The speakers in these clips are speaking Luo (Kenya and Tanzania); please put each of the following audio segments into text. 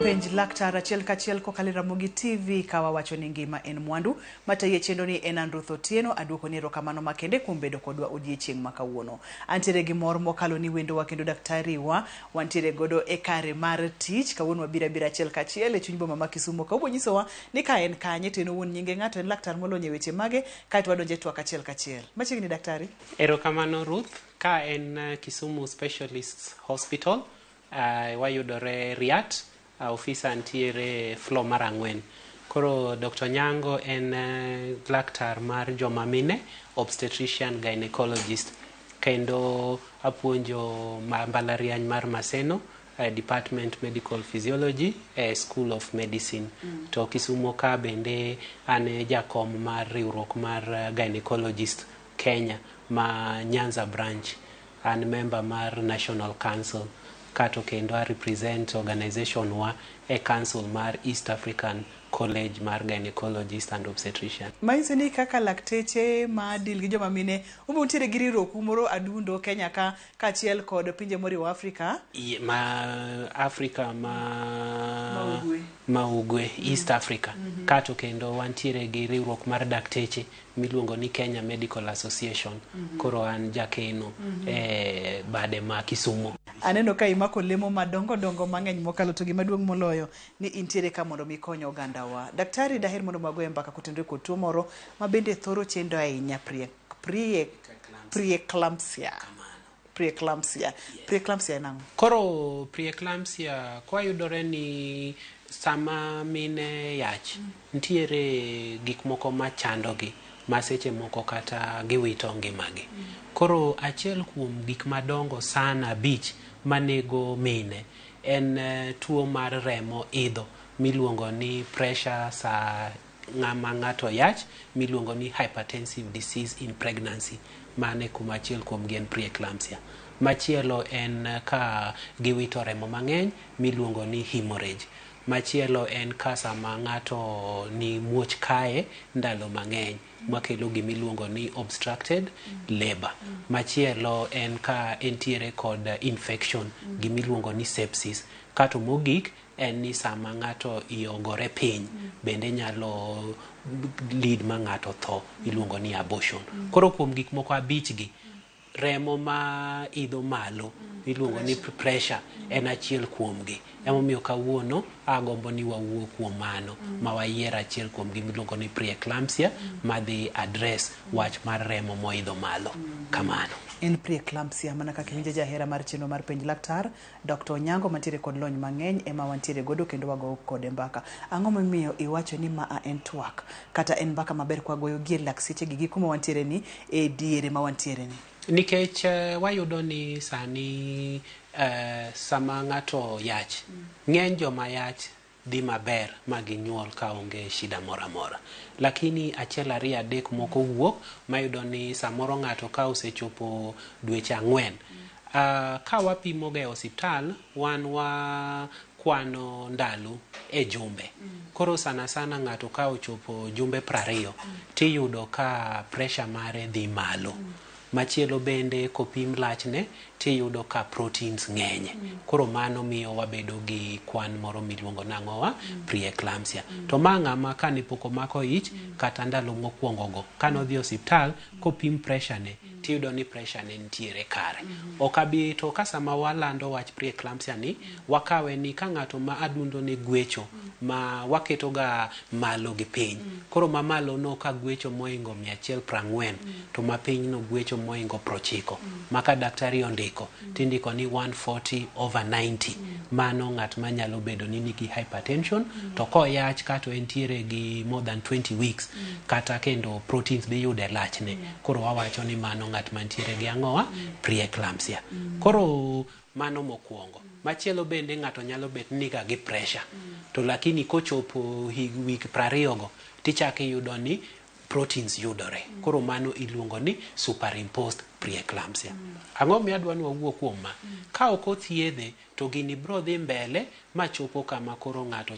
Penj Laktar achiel kachiel kokalo e Ramogi TV ka wawacho ni ngima en mwandu. Matayi e chenro ni en an Ruth Otieno, aduoko ni erokamano makende kuom bedo kodwa odiechieng' ma kawuono. Antiere gi mor mokalo ni wendowa kendo daktari wa wantiere godo e kare mar tich. Kawuono wabiro abira achiel kachiel e chuny boma ma Kisumo ka obiro nyisowa ni ka en kanye to en owuon nyinge ng'ato en laktar molony e weche mage kaeto wadonjo e twak achiel kachiel. Machiegni daktari. Erokamano Ruth, ka en Kisumu Specialists Hospital, wayudore Riat, ofisa ntiere floor mar 4. Koro Dr. Nyango en laktar mar joma mine, obstetrician gynecologist, kendo apuonjo mbalariany mar Maseno, Department Medical Physiology, School of Medicine. To Kisumo ka bende an e jakom mar riwruok mar gynecologist Kenya ma Nyanza branch. An member mar National Council kato kendo a represent organization wa e council mar East African College mar Gynecologist and Obstetrician. Manyiso ni kaka lakteche ma deal gi joma mine, ube untiere gi riwruok moro adundo Kenya ka kaachiel kod pinje moriwo Afrika. Ma Afrika ma Ugwe. Ma Ugwe, East Africa. Kato kendo wantiere gi riwruok mar dakteche miluongo ni Kenya Medical Association. Koro an jakeno e bade ma Kisumu. Aneno ka imako lemo madongo dongo mang'eny mokalo to gima duong' moloyo ni intiere ka mondo mi ikony ogandawa. Daktari daher mondo wagoye mbaka kotenore kod tuo moro ma bende thoro chendo ahinya pre-eclampsia. Pre-eclampsia. Pre-eclampsia en ang'o? Koro pre-eclampsia kwayudore ni sama mine yach ntiere gik moko machandogi ma seche moko kata giwito ngimagi. Koro achiel kuom gik madongo sana 5 manego mine en tuo mar remo idho miluongo ni pressure sa ng'ama ng'ato yach miluongo ni hypertensive disease in pregnancy. Mane kuma achiel kuom gi en pre-eclampsia. Machielo en ka giwito remo mang'eny miluongo ni hemorrhage. Machielo en ka sama ng'ato ni muoch kaye ndalo mang'eny makelo gimiluongo ni obstructed labor. Machielo en ka entiere kod infection gimiluongo ni sepsis. Kato mogik en ni sama ng'ato iogore piny bende nyalo lead ma ng'ato tho iluongo ni abortion. Koro kuom gik moko 5 gi, remo ma idho malo iluongo ni pressure en achiel kuomgi. Emomiyo kawuono agombo ni wawuo kuom mano ma wayier achiel kuomgi miluongo ni pre-eclampsia madhi address wach mar remo moidho malo. Kamano. En pre-eclampsia mana kaka iwinjo jahera mar chenro mar Penj Laktar, Dr. Onyango mantiere kod lony mang'eny ema wantiere godo kendo wago kode mbaka. Ang'o momiyo iwacho ni maa en twak kata en mbaka maber kwa goyo gie lak seche gi kuma wantiere ni e diere ma wantiere ni? Nikech wayudo ni sani sama ng'ato yach, ng'eny joma yach dhi maber ma ginyuol ka onge shida moro amora. Lakini 1 2 3 moko wuok mayudo ni samoro ng'ato ka osechopo dweche 4. Ka wapimo ga e osiptal, wan wakwano ndalo e jumbe. Koro sana sana ng'ato ka ochopo jumbe 20, tiyudo ka pressure mare dhi malo. Machielo bende kopim lachne tiyudo ka proteins ng'enye. Koro mano miyo wabedo gi kwan moro miluongo nang'owa pre-eclampsia. To ma ng'ama kane pok omako ich kata ndalo mokwongo go, kane odhi osiptal kopim pressure ne tiyudo ni pressure ne nitiere kare. Ok abi to ka sama walando wach pre-eclampsia ni, wakawe ni ka ng'ato ma adundo ne gwecho ma waketo ga malo gi piny. Koro ma malo no ka gwecho moingo 140, to ma piny no gwecho moingo 90. Ma ka daktari ondiko, tindiko ni 140/90. Mano ng'at manyalo bedo ni nigi hypertension, to koyach kato entiere gi more than 20 weeks, kata kendo proteins biyude lachne. Koro wawacho ni mano ng'at mantiere gi ang'owa pre-eclampsia. Koro mano mokwongo. Machielo bende ng'ato nyalo bet niga gi pressure. To lakini kochopo week 20 go, tichako iyudo ni proteins yudore. Koro mano iluongo ni superimposed pre-eclampsia. Ang'o miyo adwa ni wawuo kuom ma? Ka ok othiedhe to gini biro dhi mbele machopo kama koro ng'ato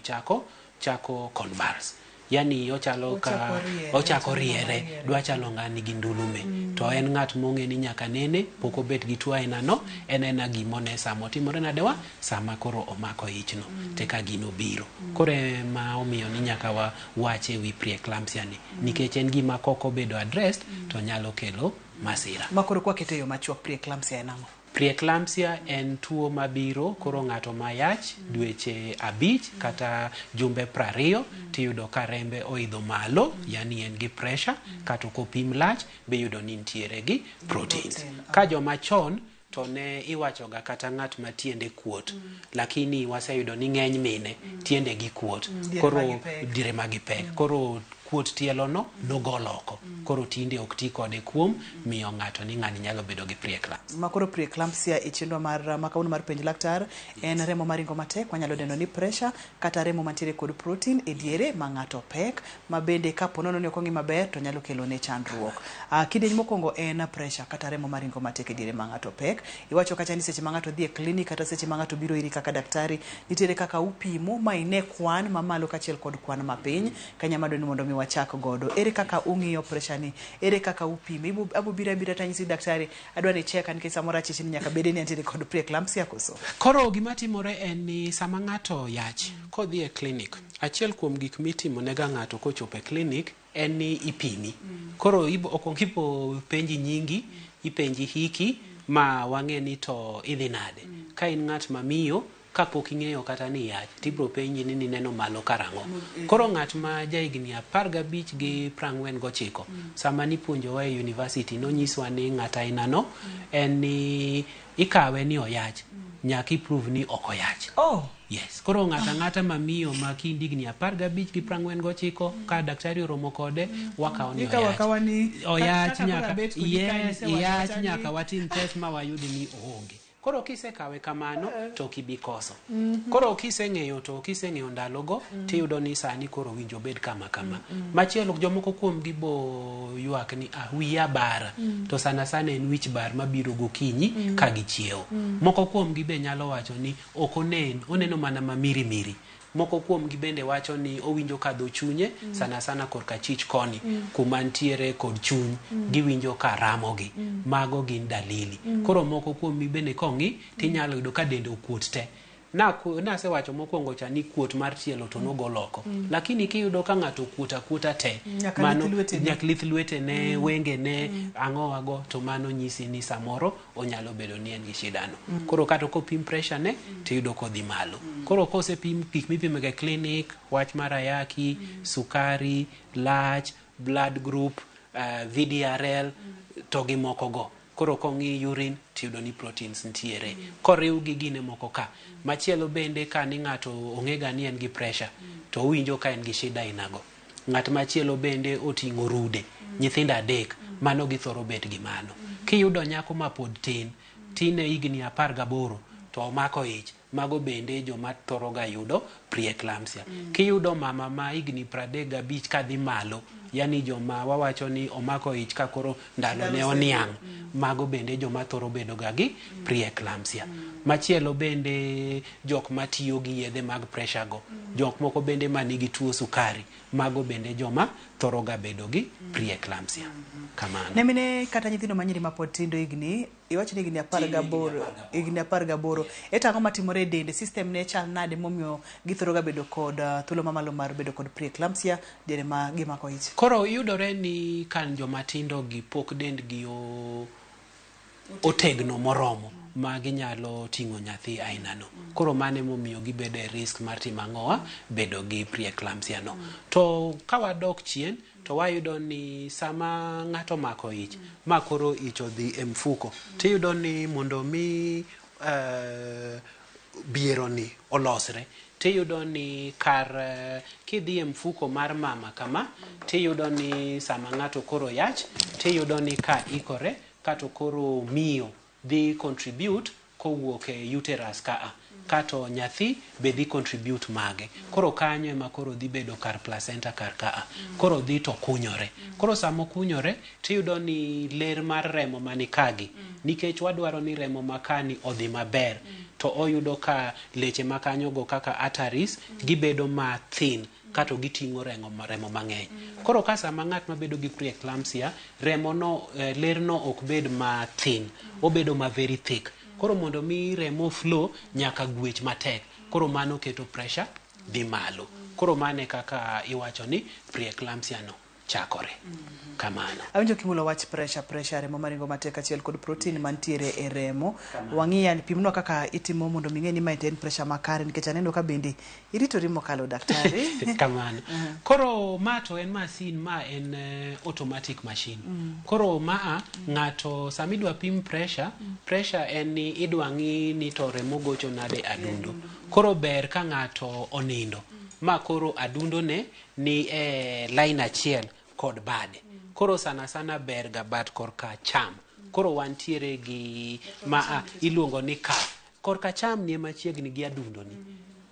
chako convulse. Yani ochalo ka ochako riere, dwa chalo ng'a nigi ndulume. To en ng'at mong'e ni nyaka nene pok obet gi tuo aina no, en ena gimone sama otimore nade wa, sama koro omako ichno, teka gino biro. Koro ema omiyo ni nyaka wa wache wi preeclampsia ni, nikech en gima kok obedo addressed to nyalo kelo masira. Ma koro kwakete e yo machuok, preeclampsia en ang'o? Preeclampsia en tuo mabiro koro ng'ato mayach dweche 5 kata jumbe 20 tiyudo ka rembe oidho malo, yani en gi pressure, kata ok opim lach be iyudo ni nitiere gi proteins. Ka joma chon to ne iwachoga kata ng'at ma tiende kuot, lakini waseyudo ni ng'eny mine tiende gi kuot, koro dire ma gipek, koro kuot tielo no nogol oko. Koro tinde ok ti kode kuom miyo ng'ato ni ng'ani nyalo bedo gi preeclampsia. Ma koro preeclampsia e chenro mar makawuono mar penj laktar en remo maringo matek, wanyalo neno ni pressure kata remo mantiere kod protein e diere ma ng'ato pek, ma bende kapo nono ni ok ong'i maber to nyalo kelo ne chandruok. Kidieny mokwongo en pressure kata remo maringo matek e diere ma ng'ato pek. Iwacho kacha ni seche ma ng'ato dhi e klinik kata seche ma ng'ato biro iri kaka daktari, nitiere kaka upimo ma ine kwan mamalo kaachiel kod kwan mapiny. Kanya madwa ni mondo mi wachak godo. Ere kaka ung'iyo pressure ni? Ere kaka upime? Abo biro abira tanyisi daktari, adwa ni cheka nikech samoro achich ni nyaka bede ni antiere kod preeclampsia koso? Koro gima timore en ni sama ng'ato yach kodhi e klinik, achiel kuom gik mitimo nega ng'ato kochopo e klinik en ni ipimi. Koro okuongo ibo penji nyingi, ipenji hiki, ma wang'e ni to idhi nade. Ka in ng'at ma miyo, kapok ing'eyo kata ni yach, tibro penji ni nineno malo karang'o. Koro ng'at ma jahigni 15 gi 49, sama nipuonjowa e university, nonyiswa ni ng'at aina no, en ni ikawe ni oyach, nyaka i-prove ni ok oyach. Yes. Koro ng'ata ang'ata ma miyo ma kind higni 15 gi 49, ka daktari oromo kode, wakawo ni oyach. Oyach nyaka, yes, iyach nyaka watim test ma wayud ni oonge. Koro kisekawe kamano, to ok ibi koso. Koro kiseng'eyo to kiseng'eyo ndalogo, tiyudo ni sani koro winjo bed kama kama. Machielo jomoko kuom gi bo ywak ni wiya bara. To sana sana en wich bar mabiro gokinyi ka gichiewo. Moko kuom gi be nyalo wacho ni ok onen, oneno mana ma miri miri. Moko kuom gi bende wacho ni owinjo ka dho chunye, sana sana korka chich koni, kuma ntiere kod chuny, giwinjo ka ramogi. Mago gin dalili. Koro moko kuom gi bende kong'i, tinyalo yudo ka dende okuot te. Nasewacho mokwongo cha ni kuot mar tielo to nogol oko. Lakini kiyudo ka ng'ato okuot akuota te, mano nyaka lith lwetene, wengene, ang'owago, to mano nyisi ni samoro onyalo bedo ni en gi shida no. Koro kata kopim pressure ne, tiyudo kodhi malo. Koro kosepim gik mipimo e klinik, wach mar ayaki, sukari, lach, blood group, VDRL, to gi moko go. Koro kong'i urine, tiyudo ni proteins ntiere. Koriw gi gine moko ka. Machielo bende ka ni ng'ato ong'ega ni en gi pressure, to owinjo ka en gi shida ainago. Ng'at machielo bende oting'o rude, nyithindo 3, mano githoro bet gi mano. Kiyudo nyako ma pod tin, tin e higni 18, to omako ich, mago bende joma thoro ga yudo preeclampsia. Kiyudo mama ma higni 35 kadhi malo, yani joma wawacho ni omako ich ka koro ndalo ne oniang', mago bende joma thoro bedo ga gi preeclampsia. Machielo bende jok matiyo gi yedhe mag pressure go, jok moko bende manigi tuo sukari, mago bende joma thoro ga bedo gi preeclampsia. Kamano. Ne mine kata nyithindo manyiri mapod tindo higni, iwacho ni higni 18, higni 18. Eta ang'o matimore e dende? System ne chal nade momiyo githoro ga bedo kod thuolo mamalo mar bedo kod preeclampsia diere ma gimako ich? Koro yudore ni ka joma tindo gi pok dendgi otegno moromo ma ginyalo ting'o nyathi aina no. Koro mano emomiyo gibedo e risk mar timo ang'owa, bedo gi preeclampsia no. To ka wadok chien, to wayudo ni sama ng'ato omako ich, ma koro ich odhi e mfuko, tiyudo ni mondo mi biero ni olosre, tiyudo ni kar kidhi e mfuko mar mama kama, tiyudo ni sama ng'ato koro yach, tiyudo ni ka ikore, kato koro miyo dhi contribute kowuok e uterus kaa, kato nyathi be dhi contribute mage. Koro kanyo ema koro dhi bedo kar placenta kar kaa. Koro dhi to kunyore. Koro sama okunyore, tiyudo ni ler mar remo mani kagi, nikech wadwaro ni remo makani odhi maber, to oyudo ka leche makanyogo kaka arteries gibedo ma thin. kato giting'o remo mang'eny. Koro ka sama ng'at mabedo gi preeclampsia, remo no lerno ok bed ma thin, obedo ma very thick. Koro mondo mi remo flow nyaka gwech matek. Koro mano keto pressure dhi malo. Koro mano e kaka iwacho ni preeclampsia no chakore. Kamano. Awinjo kimulo wach pressure, pressure remo maringo matek achiel kod protein mantiere e remo. Wang'iya pimnwa kaka itimo mondo mi ng'e ni mae to en pressure makare nikech aneno ka bende iritori mokalo daktari. Kamano. Koro ma to en masin ma en automatic machine. Koro maa ng'ato sama idwa pim pressure, pressure en ni idwa ng'i ni to remo gocho nade adundo. Koro ber ka ng'ato onindo ma koro adundo ne ni e line achiel kod bade. Koro sana sana ber ga bat korka cham. Koro wantiere gi ma iluongo ni cuff. Korka cham ni machiegni gi adundo ni.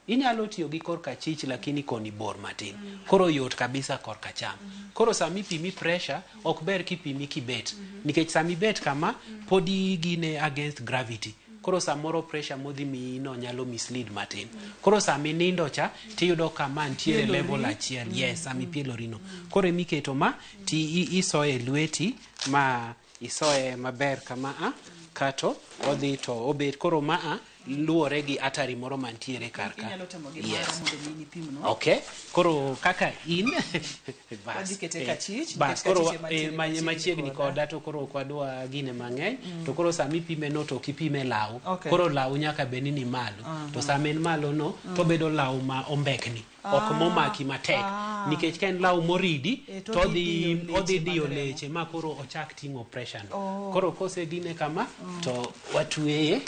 Inyalo tiyo gi korka chich lakini koni bor matin. Koro yot kabisa korka cham. Koro sama ipimi pressure ok ber kipimi kibet. Nikech sama ibet kama podi gine against gravity. Koro samoro pressure modhi miyi no nyalo mislead matin. Koro sama inindo cha tiyudo ka ma ntiere level achiel. Yes, sama ipielori no. Koro emiketo ma ti isoye lweti ma isoye maber kama a kato odhi to obet. Koro ma a luwore gi atari moro mantiere kar ka. Inyalo temo gi mara mondo mi nipimno. Okay. Koro kaka in bas. Wadhi kete kachich, Bas, nikech koro kachich ema ntiere machiegni machiegni koda to koro ok wadwa gine mang'eny. To koro sama ipime no to ok ipime law. Okay. Koro law nyaka bed ni malo. To sama en malo no to obedo law ma ombekni. Ok momaki matek. Nikech ka en law moridi To to odhi diyo odhi leche diyo mag remo. leche ma koro ochak ting'o pressure no. Koro kosegine kama to watweye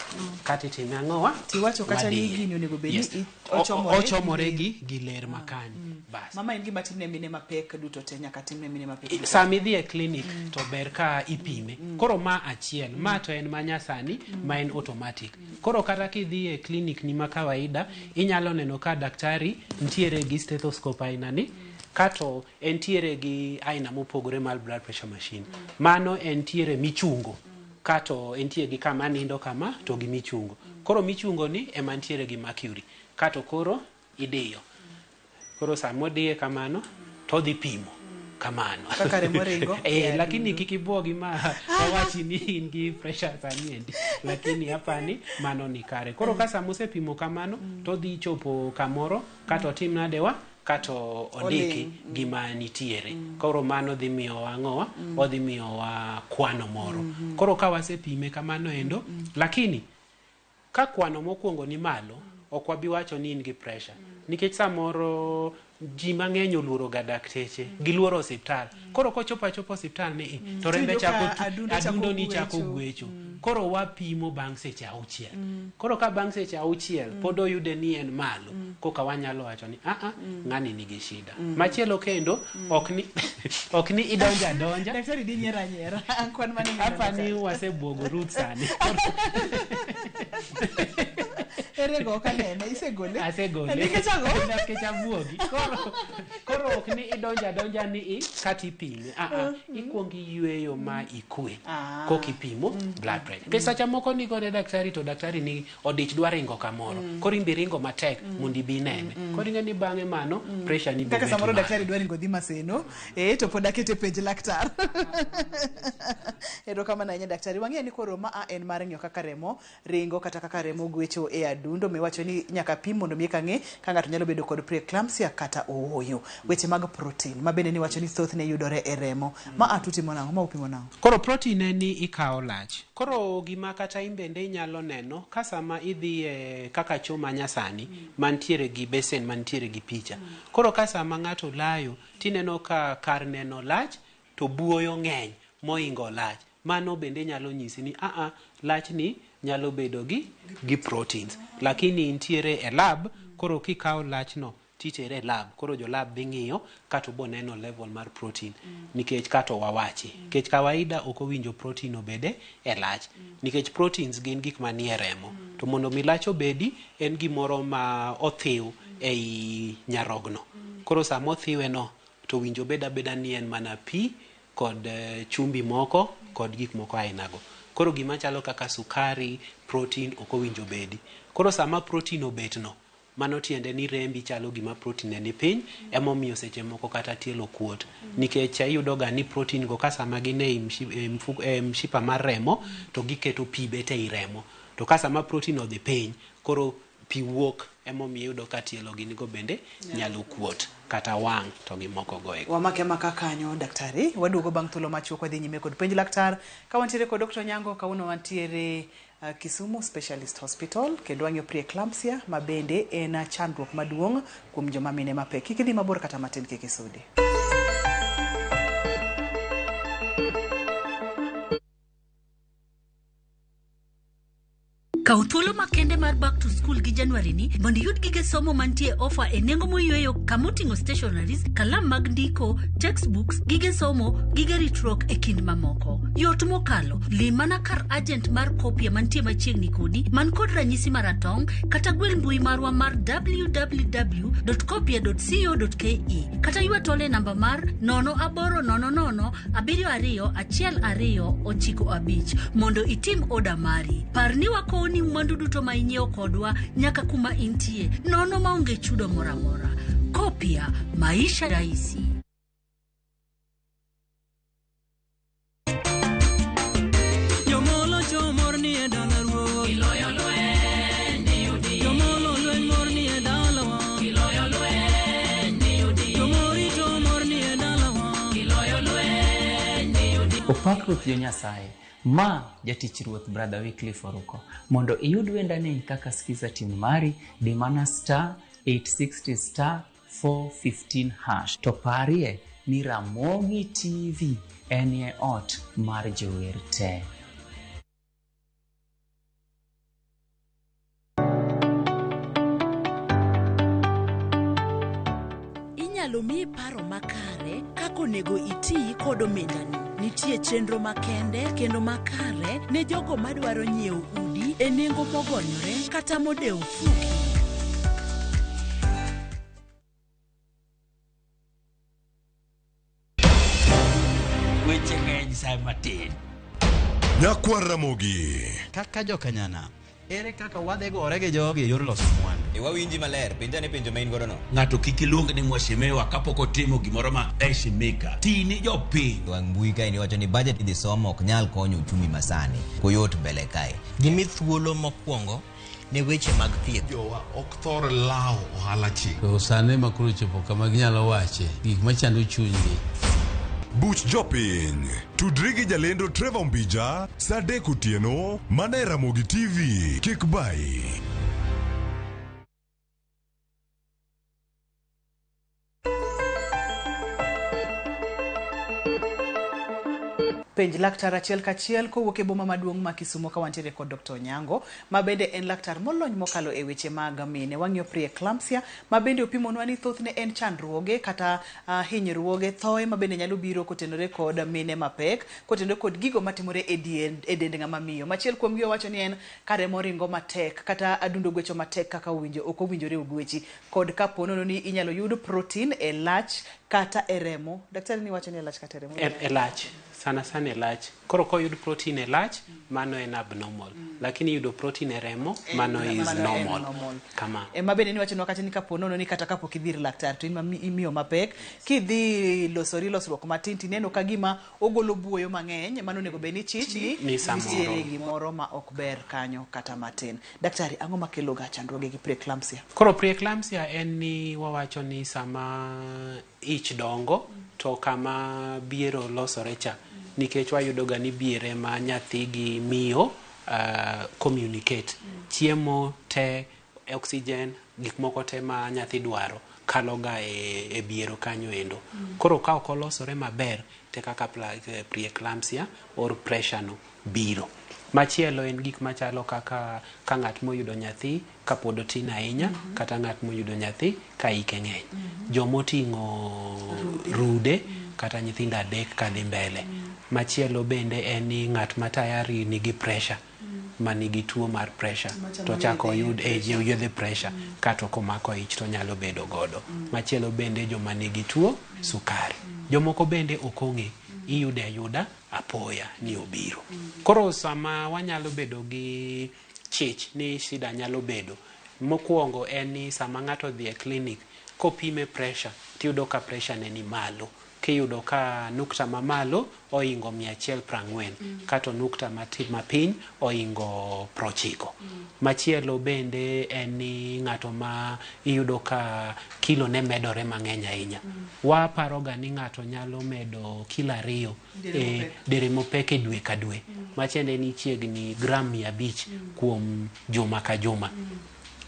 kata itime ang'owa. Tiwacho kata ni wadiye. gini onego bed ni Yes. Ochomore Ochomore gi gi ler makani. Bas. Mama en gima timne mine mapek duto te nyaka timne mine mapek duto. Sama idhi e clinic to ber ka ipime. Koro ma achiel, ma to en ma nyasani ma en automatic. Koro kata kidhi e clinic ni ma kawaida, inyalo neno ka daktari ntiere gi stethoscope aina ni, kato entiere gi aina mopogore mar blood pressure machine. Mano entiere michungo. Kato entie gi kama nindo kama to gi michungo. Koro michungo ni ema ntiere gi mercury. Kato koro idiyo. Koro sama odiye kamano to odhi pimo kamano. Kaka remo ringo e Lakini adundo. kik ibuogi ma wawachi ni in gi pressure sani endi. Lakini apani mano ni kare. Koro ka sama osepimo kamano to odhi chopo kamoro kato otim nade wa kato ondiki gima nitiere. Koro mano dhi miyowa ang'owa? Odhi miyowa kwano moro. Koro ka wasepime kamano endo, lakini ka kwano mokwongo ni malo, ok wabi wacho ni in gi pressure. Nikech samoro ji mang'eny oluoro ga dakteche, giluoro osiptal. Koro kochopo achopa osiptal ni to rembe Tiyudo chako ka adundo chako adundo ni chako gwecho. gwecho. Koro wapimo bang' seche 6. Koro ka bang' seche 6 pod oyude ni en malo, koka wanyalo wacho ni a a ng'ani nigi shida. Machielo kendo ok ni ok ni idonjo adonja. Daktari di nyiero anyiera. Kwan mane mineno Apani ka? wasebuogo Ruth sani. Ere go ok anene, isegole? Asegole. Nikech ang'o? Nikech abuogi. Koro ok ni idonjo adonja ni i kata ipime. A a, ikuongo iyweyo ma ikwe. Koka ipimo blood pressure. Nikech seche moko nigone daktari to daktari ni odich dwa ringo kamoro. Koro in be ringo matek mondo ibi inene. Koro ing'e ni bang'e mano pressure ni Kaka bobet samoro malo. daktari dwa ringo dhi Maseno, to pod akete penj laktar. Erokamano ahinya daktari. Wang'eyo ni koro ma a en mar ng'iyo kaka remo ringo kata kaka remo gwecho e adundo. Miwacho ni nyaka pim mondo mi eka ng'e ka ng'ato nyalo bedo kod preeclampsia kata ooyo. Weche mag protein ma bende niwacho ni thothne yudore e remo. Ma a tutimo nang'o? Ma upimo nang'o? Koro protein en ni ikawo lach. Koro gima kata in bende inyalo neno ka sama idhi e kaka cho ma nyasani mantiere gi besen mantiere gi picha. Koro ka sama ng'ato layo tineno ka kar neno lach to buoyo ng'eny moingo lach. Mano bende nyalo nyisi ni a a lachni nyalo bedo gi proteins. Lakini nitiere e lab, koro kikawo lachno titere e lab, koro jo lab dhi ng'iyo kato bo neno level mar protein. Nikech kato wawachi. Nikech kawaida ok owinjo protein obede e lach. Nikech proteins gin gik manie remo. To mondo mi lach obedi, en gimoro ma othiw ei nyarogno. Koro sama othiwe no, to winjo bed abeda ni en mana pi kod chumbi moko kod gik moko ainago. Koro gima chalo kaka sukari, protein ok owinjo bedi. Koro sama protein obet no, Mano tiende ni rembi chalo gima protein ne ni piny, emomiyo seche moko kata tielo kuot. Nikech iyudo ga ni protein go ka sama gin ei mshipa mar remo, to giketo pi bet ei remo. To ka sama protein odhi piny, koro pi wuok, emomiyo iyudo ka tielo gini go bende nyalo kuot, kata wang' to gi moko go eko. Wamake maka kanyo daktari, waduogo bang' thuolo machuok wadhi nyime kod penj laktar. Ka wantiere kod Dr. Onyango, kawuono wantiere Kisumu Specialist Hospital kendo wang'iyo preeclampsia ma bende en chandruok maduong' kuom joma mine mapek. Kik idhi mabor kata matin, kik isudi. Kaw thuolo makende mar back to school gi January ni mondo iyud gige somo mantie ofa e nengo moyweyo kamoting'o stationaries, kalam mag ndiko, textbooks, gige somo, gige ritruok e kind mamoko. Yot mokalo, lim mana kar agent mar Kopia mantie machiegni kodi man kod ranyisi maratong' kata gwel mbui marwa mar www.kopia.co.ke kata ywa tol e namba mar 0800 72 1295 mondo itim oda mari. Par ni wakowoni mwandu duto ma inyiewo kodwa nyaka kuma intie, nono maonge chudo moro amora. Kopia, maisha rahisi. Jomolo chomor ni e dala ruoth. Iloyo lweny Jomolo lweny mor ni e dalawa. Iloyo lweny Jomorito mor ni e dalawa. Iloyo lweny Opak Ruoth jo Nyasaye. Ma jatich Ruoth Brother Wycliffe Oruko. Mondo iyud wendani kaka skiza tune mari, di mana star 860 star 415 hash. To parie ni Ramogi TV enie ot mar jower te. Inyalo miyi paro makare kaka onego iti kod omendani. Nitie chenro makende kendo makare ne jogo madwaro nyiewo udi e nengo mogonyore kata modewo fuki. Weche ng'eny sa matin. Nyakwar Ramogi. Kaka jokanyana, ere kaka wadhi gore gi jogi e yor loso mwandu? E wawinji maler, penja ne penjo ma in godo no. Ng'ato kik iluong ni mheshimiwa kapok otimo gimoro ma heshimika. Ti ni jopiny. Wang' mbui kae niwacho ni budget idhi somo ok nyal konyo uchumi masani. Koyot mbele kae. Gimi thuolo mokwongo ne weche mag thieth. Jowa ok thor lawo ohala chik. To sani ma koro chopo kama ginyalo wache gik machando chunygi. Buch jopiny. Tudri gi jalendo Trevor Mbija saa 3 otieno mana e Ramogi TV. Kik bayi. Penj laktar achiel kachiel kowuok e boma maduong' ma Kisumo ka wantiere kod Dr. Onyango ma bende en laktar molony mokalo e weche mag mine. Wang'iyo preeclampsia ma bende opimonwa ni thothne en chandruoge kata hinyruoge, thoe ma bende nyalo biro kotenore kod mine mapek, kotenore kod gigo matimore e dend ng'ama miyo. Machiel kuom gi owacho ni en ka remo ringo matek kata adundo gwecho matek kaka owinjo ok owinjore ogwechi, kod kapo nono ni inyalo yud protein e lach kata e remo. Daktari ni wacho ni e lach kata e remo? E lach. Sana sana e lach. Koro koyud protein e lach, mano en abnormal. Lakini yudo protein e remo, mano is normal. Kama. Ema bende niwacho kata ni kapo nono ni kata kapok idhi ir laktar to in imiyo mapek, kidhi losori losruok matin tineno ka gima ogolo buoyo mang'eny, mano onego bed ni chich ni nitiere gimoro ma ok ber kanyo kata matin. Daktari, ang'o makelo ga chandruoge gi preeclampsia? Koro preeclampsia en ni wawacho ni sama ich dongo to kama biero losore cha, nikech wayudo ga ni biere ma nyathi gi miyo communicate. Chiemo te, oxygen, gik moko te ma nyathi dwaro kalo ga e biero kanyo endo. Koro ka ok olosore maber te kaka preeclampsia or pressure no biro. Machielo en gik machalo kaka ka ng'at moyudo nyathi kapod otin ahinya, kata ng'at moyudo nyathi ka hike ng'eny. Jomoting'o rude kata nyithindo 3 kadhi mbele. Machielo bende en ni ng'at ma tayari nigi pressure, ma nigi tuo mar pressure, to chako oyud yedhe pressure kato komako ich to nyalo bedo godo. Machielo bende joma nigi tuo sukari. Jomoko bende ok ong'e, iyude ayuda apoya ni obiro. Koro sama wanyalo bedo gi chich ni shida nyalo bedo, Mokwongo en ni sama ng'ato odhi e klinik kopime pressure tiyudo ka pressure ne ni malo. Kiyudo ka nukta mamalo oingo 140 kato nukta mapiny oingo 90. Machielo bende en ni ng'ato ma iyudo ka kilo ne medore mang'eny ahinya. Waparoga ni ng'ato nyalo medo kilo 2 dere mopek e dwe ka dwe. Matiende ni chiegni gram 500 kuom juma ka juma.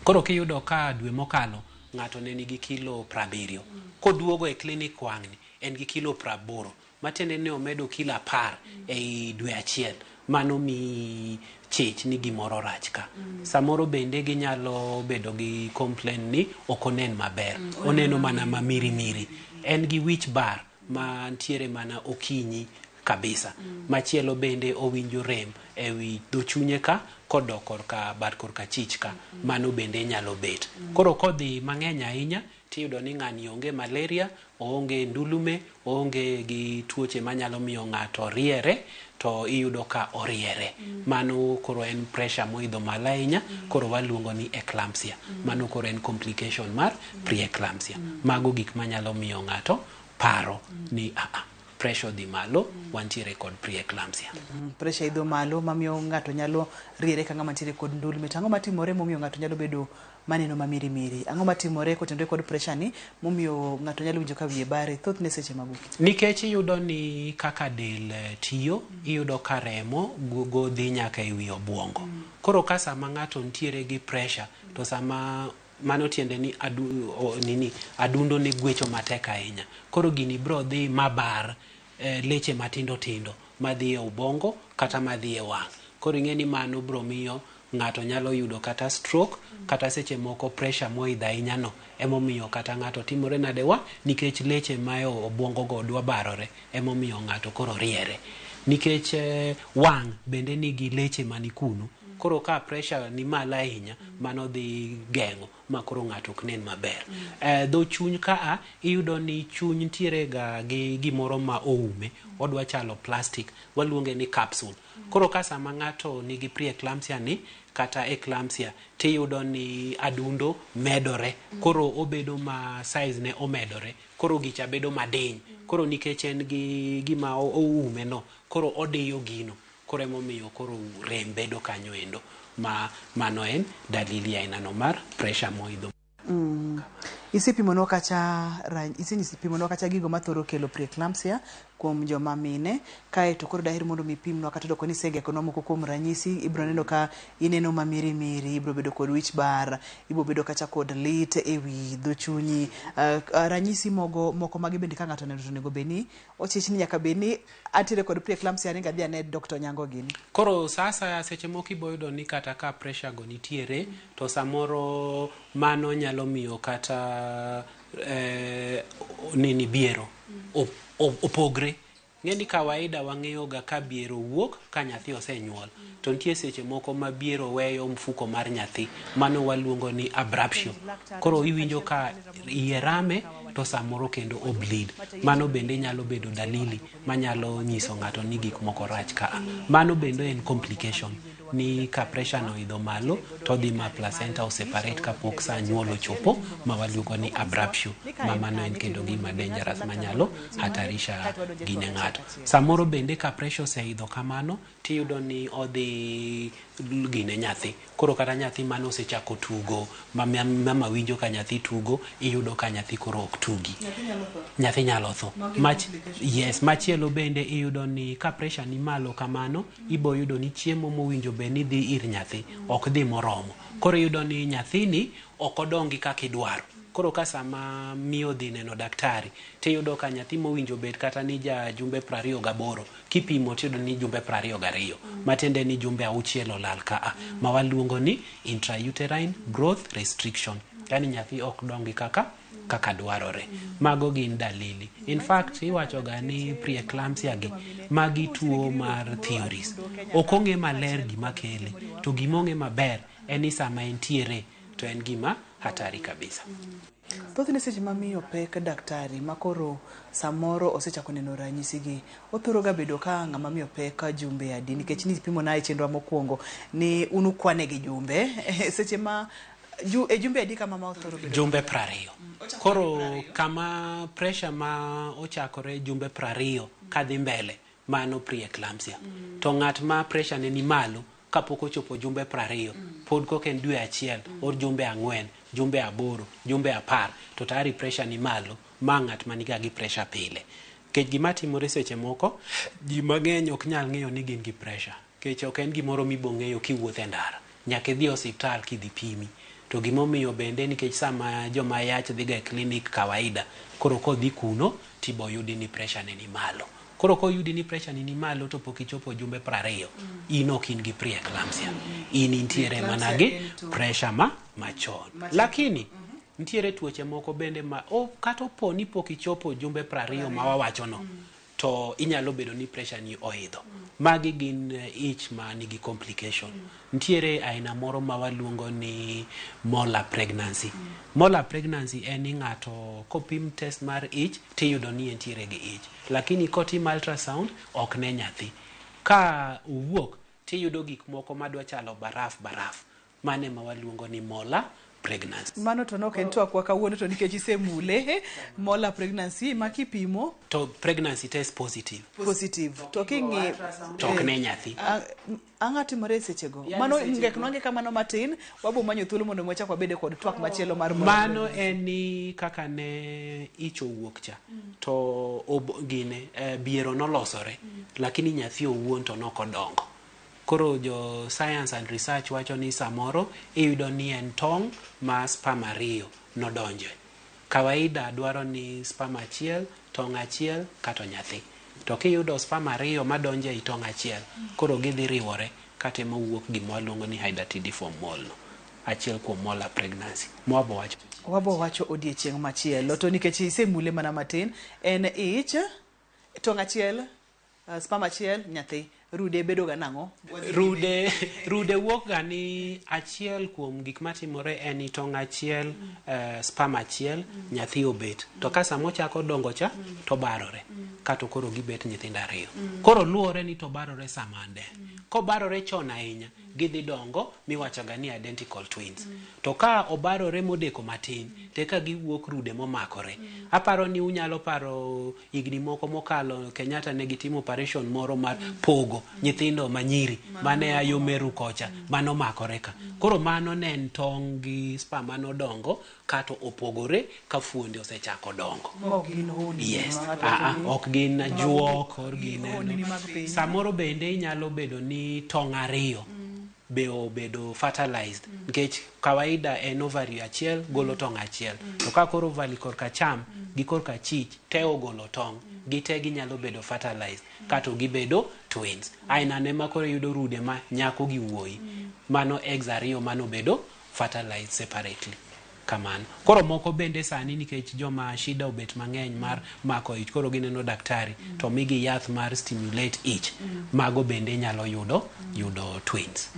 Koro kiyudo ka dwe mokalo ng'ato ne nigi kilo 70. Koduogo e klinik wang'ni en gi kilo 80. Matiende ni omedo kilo 10 ei dwe achiel. Mano mi chich ni gimoro rach ka. Samoro bende ginyalo bedo gi complain ni ok onen maber. Oneno mana mamirimiri. En gi wich bar ma ntiere mana okinyi kabisa. Machielo bende owinjo rem ewi dho chunye ka kodok korka bat korka chich ka. Mano bende nyalo bet. Koro kodhi mang'eny ahinya tiyudo ni ng'ani onge malaria, oonge ndulume, oonge gi tuoche manyalo miyo ng'ato riere, to iyudo ka oriere. Mano koro en pressure moidho malo ahinya, koro waluongo ni eclampsia. Mano koro en complication mar pre-eclampsia. Mago gik manyalo miyo ng'ato paro ni pressure dhi malo, wantiere kod pre-eclampsia. Pressure idho malo mamiyo ng'ato nyalo riere ka ng'ama nitiere kod ndulme. To ang'o matimore momiyo ng'ato nyalo bedo maneno mamirimiri? Ang'o matimore kotenore kod pressure ni momiyo ng'ato nyalo winjo ka wiye bare thothne seche mag okinyi? Nikech iyudo ni kaka del tiyo, iyudo ka remo go dhi nyaka e wi obwongo. Koro ka sama ng'ato nitiere gi pressure, to sama mano tiende ni adundo ne gwecho matek ahinya. Koro gini bro dhi mabar leche matindo tindo madhi e ubongo kata madhi e wang'. Koro ing'e ni mano bro miyo ng'ato nyalo yudo kata stroke, kata seche moko pressure moidho ahinya no. Emomiyo kata ng'ato timore nade wa, nikech leche ma e obwongo go dwa barore, emomiyo ng'ato koro riere. Nikech wang' bende nigi leche mani kuno. Koro ka pressure ni malo ahinya, mano dhi geng'o ma koro ng'ato ok nen maber. Dho chuny ka iyudo ni chuny nitiere ga gi gimoro ma oume, odwa chalo plastic, waluonge ni capsule. Koro ka sama ng'ato nigi pre-eclampsia ni kata eclampsia, tiyudo ni adundo medore. Koro obedo ma size ne omedore. Koro gicha bedo madiny. Koro nikech en gi gima oume no, koro odiyo gino. Koro emomiyo koro rem bedo kanyo endo. Ma mano en dalili aina no mar pressure moidho. Isepimonwa kacha gigo mathoro kelo pre-eclampsia kuom joma mine, kaeto koro daher mondo mi pimnwa kata doko ni isegekonwa moko kuom ranyisi. Ibiro neno ka ineno mamirimiri, ibiro bedo kod wich bar, ibiro bedo kacha kod lit ewi dho chunyi. Ranyisi moko magi bende ka ng'ato oneno to onego bed ni ochich ni nyaka bed ni antiere kod pre-eclampsia ringa dhi ane Dr. Onyango gini. Koro sasa seche moko ibo yudo ni kata ka pressure go nitiere, to samoro mano nyalo miyo kata nini biero opogre. Ng'e ni kawaida wang'eyo ga ka biero wuok ka nyathi osenyuol, to nitie seche moko ma biero weyo mfuko mar nyathi, mano waluongo ni abruptio. Koro iwinjo ka iye rame to samoro kendo obleed. Mano bende nyalo bedo dalili manyalo nyiso ng'ato ni gik moko rach ka. Mano bende en complication ni ka pressure no idho malo to dhi ma placenta oseparate kapok sa nyuol ochopo, ma waluongo ni abruptio, ma mano en kendo gima dangerous manyalo hatarisha gine ng'ato. Samoro bende ka pressure oseidho kamano, tiyudo ni odhi gine nyathi. Koro kata nyathi mano osechako tugo, mama winjo ka nyathi tugo, iyudo ka nyathi koro ok tugi. Nyathi nyalo tho. Yes, machielo bende iyudo ni ka pressure ni malo kamano, ibo yudo ni chiemo mowinjo bed ni dhi ir nyathi ok dhi moromo. Koro iyudo ni nyathini ok odongi kaka idwaro. Koro ka sama miyo dhi neno daktari, tiyudo ka nyathi mowinjo bed kata ni ja jumbe 28, kipimo tiyudo ni jumbe 22, matiende ni jumbe 6 olal ka, ma waluongo ni intrauterine growth restriction. Yani nyathi ok dongi kaka dwarore. Mago gin dalili. In fact, iwacho ga ni pre-eclampsia gi magi tuo mar theories. Ok ong'e maler gima kele, to gima ong'e maber en ni sama entiere to en gima hatari kabisa. Thothne seche ma miyo pek daktari makoro samoro osechako neno ranyisi gi, othoro ga bedo ka ng'ama miyo pek jumbe adi? Nikech ni pimo na e chenro mokwongo ni un ukwane gi jumbe. Seche ma Ju, e jumbe adi kama ma othoro bedo? Jumbe 20. Koro kama pressure ma ochakore jumbe 20 kadhi mbele, mano preeclampsia. To ng'at ma pressure ne ni malo kapok ochopo jumbe 20, pod kok en dwe achiel, or jumbe 4, jumbe 8, jumbe 10, to tayari pressure ni malo, ma ng'at maniga gi pressure pile. Nikech gima timore seche moko, ji mang'eny ok nyal ng'eyo ni gin gi pressure. Nikech ok en gimoro mibo ng'eyo kiwuotho e ndara. Nyaka idhi e osiptal kidhi pimi. To gimomiyo bende nikech sama joma yach dhiga e klinik kawaida, koro kodhi kuno tibo yudi ni pressure ne ni malo. Koro koyudi ni pressure ni ni malo to pok ichopo jumbe 20, in ok in gi preeclampsia. In intiere mana gi pressure ma machon. Lakini nitiere tuoche moko bende ma kata opo ni pok ichopo jumbe 20 ma wawachono, to inyalo bedo ni pressure ni oidho. Magi gin ich ma nigi complication. Nitiere aina moro ma waluongo ni molar pregnancy. Molar pregnancy en ni ng'ato kopim test mar ich tiyudo ni entiere gi ich. Lakini kotim ultrasound ok ne nyathi. Ka owuok tiyudo gik moko madwa chalo baraf baraf. Mano ema waluongo ni molar pregnancy. Mano to nok en twakwa kawuono to nikech isemule molar pregnancy ma kipimo to pregnancy test positive. Positive. To king'i to ok ne nyathi. Ang'o timore e sechego? Mano ngek nwange kamano matin, wabo manyo thuolo mondo wachak wabede kod twak machielo mar molar Mano pregnancy. en ni kaka ne ich owuok cha to gine biero nolosore, lakini nyathi owuon to nokodongo. Koro jo science and research wacho ni samoro iyudo ni en tong' ma sperm 2 nodonje. Kawaida dwaro ni sperm 1, tong' 1 kato nyathi. To kiyudo sperm 2 madonjo ei tong' 1, koro gidhi riwore katemo wuok gima waluongo ni hydatidiform mole no. Achiel kuom molar pregnancy. Mwabo wacho. Wabo wacho odiechieng' machielo. To nikech isemule mana matin, en ich, tong' 1, sperm 1, nyathi. Rude bedo ga nang'o? Rude wuok ga ni achiel kuom gik matimore en ni tong' 1, sperm 1, nyathi obet. To ka sama ochako dongo cha, to barore. Kato koro gibet nyithindo 2. Koro luwore ni to barore sama ande. Kobarore chon ahinya, gidhi dongo miwacho ga ni identical twins. To ka obarore modeko matin, te ka giwuok rude momakore. Aparo ni unyalo paro higni moko mokalo Kenyatta ne gitimo operation moro mar pogo nyithindo manyiri mane ayo Meru kocha, mano makore ka. Koro mano ne en tong' gi sperm manodongo kato opogore ka fuonde osechako dongo. Ok gin honni. Yes. Ok gin ajuok or gin Honni mag piny. Samoro bende inyalo bedo ni tong' 2 be obedo fertilized nikech kawaida en ovary 1 golo tong' 1. To ka koro ovary korka cham gi korka chich te ogolo tong', gite ginyalo bedo fertilized kato gibedo twins. Aina ne ma koro yudo rude ma nyako gi wuoyi. Mano eggs 2 mano bedo fertilized separately. Kamano. Koro moko bende sani nikech joma shida obet mang'eny mar mako ich, koro gineno daktari to migi yath mar stimulate ich. Mago bende nyalo yudo twins.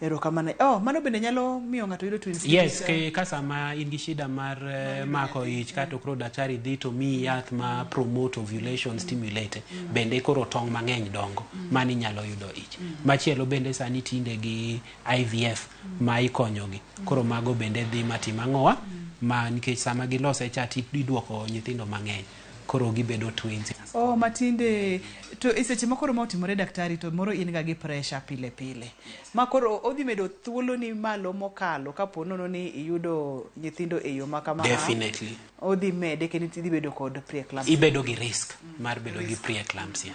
Erokamano. Oh, mano bende nyalo miyo ng'ato yudo twins? Yes, ka sama in gi shida mar mako ich kato koro daktari dhi to miyi yath ma promote ovulation, stimulate, bende koro tong' mang'eny dongo, mano inyalo yudo ich. Machielo bende sani tinde gi IVF ma ikonyogi. Koro mago bende dhi matim ang'owa, ma nikech sama gilose cha iduoko nyithindo mang'eny. Koro gibedo twins. Oh, matinde to e seche moko ma otimore daktari to moro in ga gi pressure pile pile. Ma koro odhi medo thuolo ni malo mokalo kapo nono ni iyudo nyithindo e yo ma kama. Definitely. Odhi mede kendo idhi bedo kod preeclampsia. Ibedo gi risk mar bedo gi preeclampsia.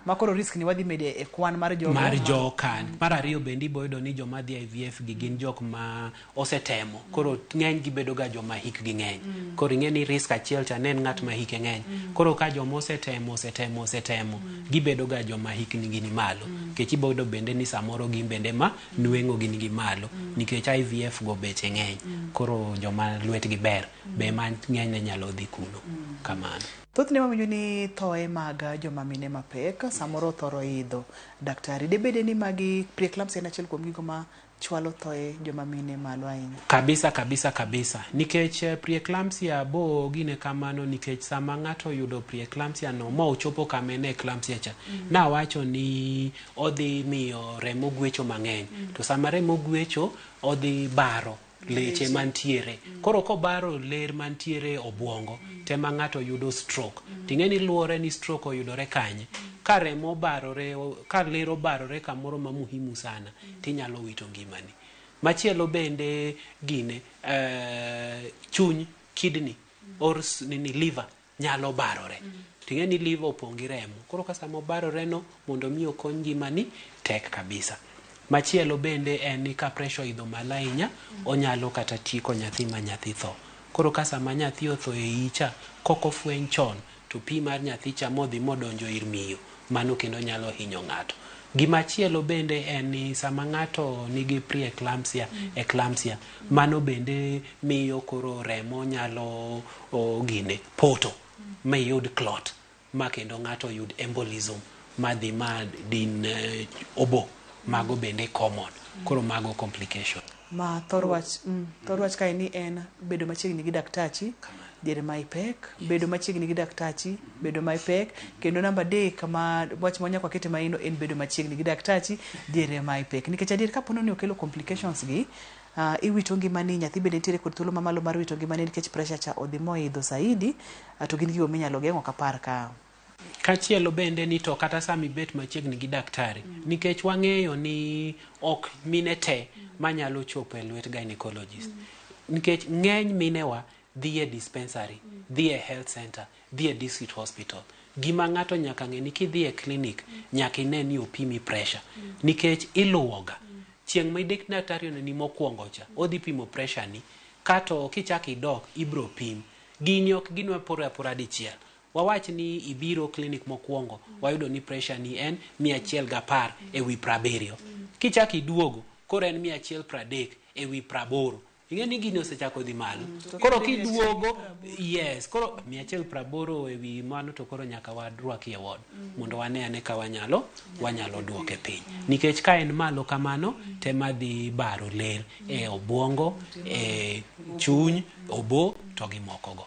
Ma koro risk ni wadhi mede e kwan mar jogo. Mar jokan. Mar ariyo bende ibo yudo ni joma dhi IVF gi gin jok ma osetemo. Koro ng'eny gibedo ga joma hikgi ng'eny. Koro ing'e ni risk achiel cha ne en ng'at ma hike ng'eny. Koro ka joma osetemo, gibedo ga joma hikgi ni malo. Nikech ibo yudo bende ni samoro gin bende ma nweng'o gi nigi malo. Nikech IVF go beche ng'eny. Koro joma lwetgi ber be ma ng'enyne nyalo dhi kuno. Kamano. Thothne wawinjo ni thoe mag joma mine mapek samoro thoro idho. Daktari, debede ni magi preeclampsia en achiel kuom gigo ma chwalo thoye joma mine malo ahinya. Kabisa kabisa kabisa, nikech preeclampsia bo gine kamano, nikech sama ng'ato oyudo preeclampsia no ma ochopo kama en e eclampsia cha, nawacho ni odhi miyo remo gwecho mang'eny, to sama remo gwecho odhi baro leche mantiere. Koro kobaro ler mantiere obwongo, tema ng'ato yudo stroke. Ting'e ni luwore ni stroke oyudore kanye. Ka remo obarore, ka ler obarore kamoro ma muhimu sana, tinyalo wito ngimani. Machielo bende gine chuny, kidney or nini liver nyalo barore. Ting'e ni liver opong' gi remo. Koro ka sama obarore no, mondo mi okony ngimani tek kabisa. Machielo bende en ni ka pressure oidho malo ahinya, onyalo kata tieko nyathi ma nyathi tho. Koro ka sama nyathi otho e iyi cha, kok ofweny chon, to pi mar nyathi cha modhi modonjo ir miyo, mano kendo nyalo hinyo ng'ato. Gimachielo bende en ni sama ng'ato nigi preeclampsia, eclampsia, mano bende miyo koro remo nyalo gine poto miyud clot, ma kendo ng'ato yud embolism madhi ma din obo. Mago bende common. Koro mago complication. Ma thor wach kae ni en bedo machiegni gi daktachi diere ma ipek, bedo machiegni gi daktachi, bedo ma ipek, kendo namba 3 ma wach ma nyaka wakete maino en bedo machiegni gi daktachi diere ma ipek. Nikech adier kapo ni okelo complications gi, iwito ngimani, nyathi bende nitiere kod thuolo mamalo mar wito ngimani nikech pressure cha odhi moidho saidi, to gin gigo minyalo geng'o kapar ka. Kachielo bende ni to kata sama ibet machiegni gi daktari, nikech wang'eyo ni ok mine te manyalo chopo e lwet gynecologist. Nikech ng'eny minewa dhi e dispensary, dhi e health center, dhi e district hospital. Gima ng'ato nyaka ng'e ni kidhi e clinic, nyaka ine ni opimi pressure. Nikech iluwoga. Chieng' ma idek daktari oneni mokwongo cha, odhi pimo pressure ni, kato kichak idok, ibro pim. Gini ok ginwa poro apora dichiel. Wawach ni ibiro clinic mokwongo, wayudo ni pressure ni en 110 ewi 70. Kichak iduogo, koro en 130 ewi 80. Ing'e ni gini osechako dhi malo. Koro kiduogo, yes, koro 180 ewi mano to koro nyaka warwaki e ward mondo wane ane ka wanyalo duoke piny. Nikech ka en malo kamano, tema dhi baro ler e obwongo, e chuny, obo to gi mokogo.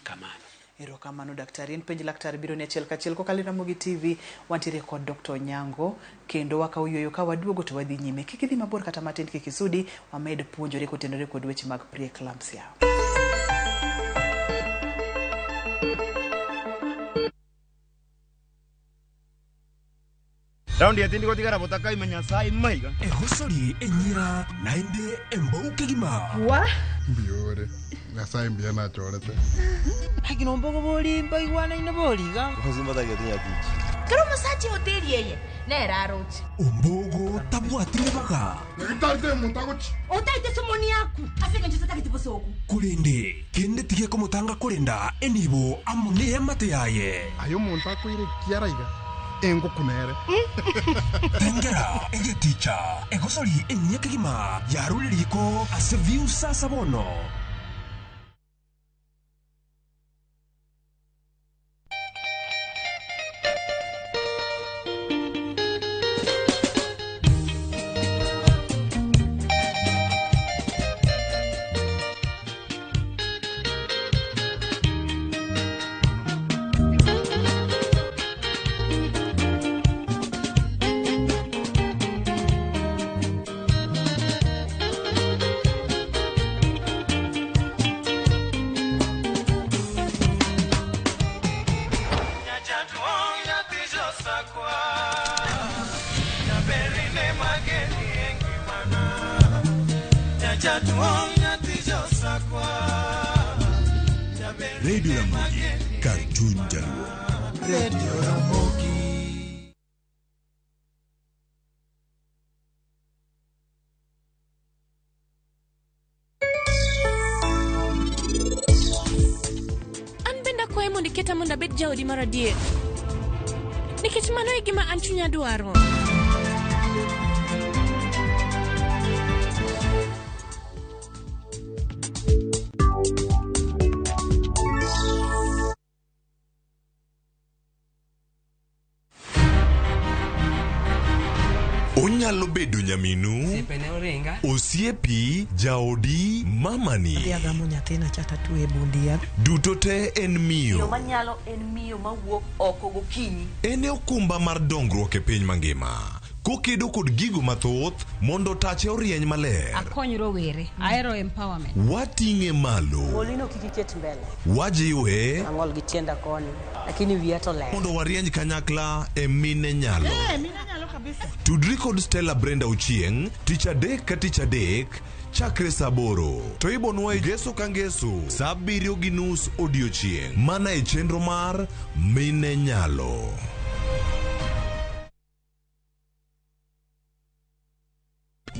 Kamano. Erokamano daktari. En penj laktar biro ni achiel kachiel kokalo e Ramogi TV. Wantiere kod Dr. Onyango kendo wakawo yueyo ka waduogo to wadhi nyime. Kik idhi mabor kata matin, kik isudi, wamed puonjore kotenore kod weche mag preeclampsia. Raundi ya tindi gotigara botaka imenya sai maiga. Egosori enyira naende embouke gima. Wa? Mbiore. Nyasaye mbiya nachorete. Hakino mbogo boli mbaigwana ina boliga. Kuzimba tagia tinya tichi. Kero musachi hoteli yeye. Nera arochi. Ombogo tabwatire baga. Ngitarite mutagochi. Otaite somoni yaku. Afika nje tatagete bosoku. Kulinde kende tige komutanga kulinda enibo amune amate yaye. Ayo muntu akwire kiaraiga. Engo kunere. Tengera egeticha egosori enyekigima yaruririko ase view sasa bono. Radio Ramogi, Cartoon Jaluo. Radio Ramogi. An bende akwayi mondo iketa mondo abed jaodi mar adier. Nikech mano e gima an chunya dwaro. Onyalo bedo nyaminu, Osiepene oringa. osiepi, jaodi, mamani. Adhi agamo nyathina cha tatwe e bund yath. Duto te en Miyo miyo. manyalo en miyo mawuok oko gokinyi. En e okumba mar dongruok e piny mangima. Kokedo kod gigo mathoth mondo tache orieny maler. Akony rowere, ahero empowerment. Wating'e malo. Ng'olino kik iket mbele. Wajiwe Ang'ol gi tienda koni, lakini wiya to ler. mondo warieny kanyakla e mine nyalo. mine nyalo kabisa. Tudri kod Stella Brenda Ochieng' tich adek ka tich adek chakre saa aboro to ibonwa e ngeso ka ngeso saa abiriyo gi nus odiochieng' mana e chenro mar Mine Nyalo.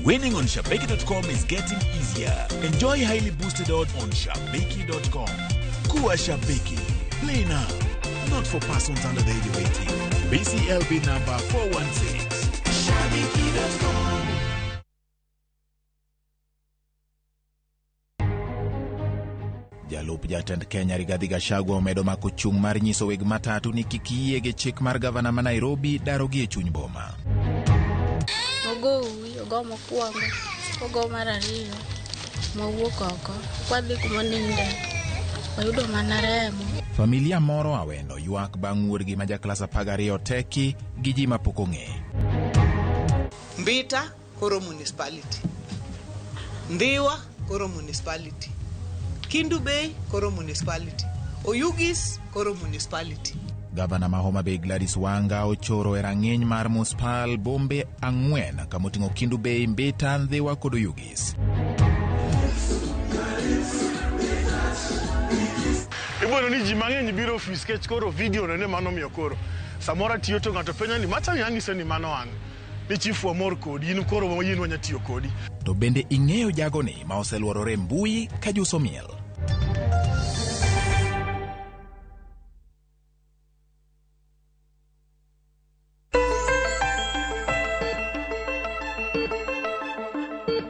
Winning on Shabiki.com is getting easier. Enjoy highly boosted odds on Shabiki.com. Kuwa Shabiki. Play now. Not for persons under the age of 18. BCLB number 416. Shabiki.com. Jalup jatend Kenya Rigathi Gachagua omedo mako chung' mar nyiso weg matatu ni kik yie gi chik mar gavana ma Nairobi darogi e chuny boma. Ogo uwi, ogo mokwongo, ogo mar ariyo, mwawuok oko, kwadhi kumoninde, wayudo mana remo. Familia moro awendo ywak bang' wuodgi ma jaklas 12 oteki gi ji mapok ong'e. Mbita koro municipality. Ndhiwa koro municipality. Kindu Bay koro municipality. Oyugis koro municipality. Gavana ma Homa Bay Gladys Wanga ochoro e rang'iny mar muspal bombe ang'wen kamoting'o Kindu Bay, Mbita, Ndhiwa kod Oyugis. Iboyudo ni ji mang'eny biro ofis kech koro video no ne mano miyo koro samoro atiyo to ng'ato penja ni macha ni ang'ise ni mano an ni chief wamor kodi in koro in wanya tiyo kodi. To bende ing'eyo jagoni ma oseluorore e mbui ka juso miel?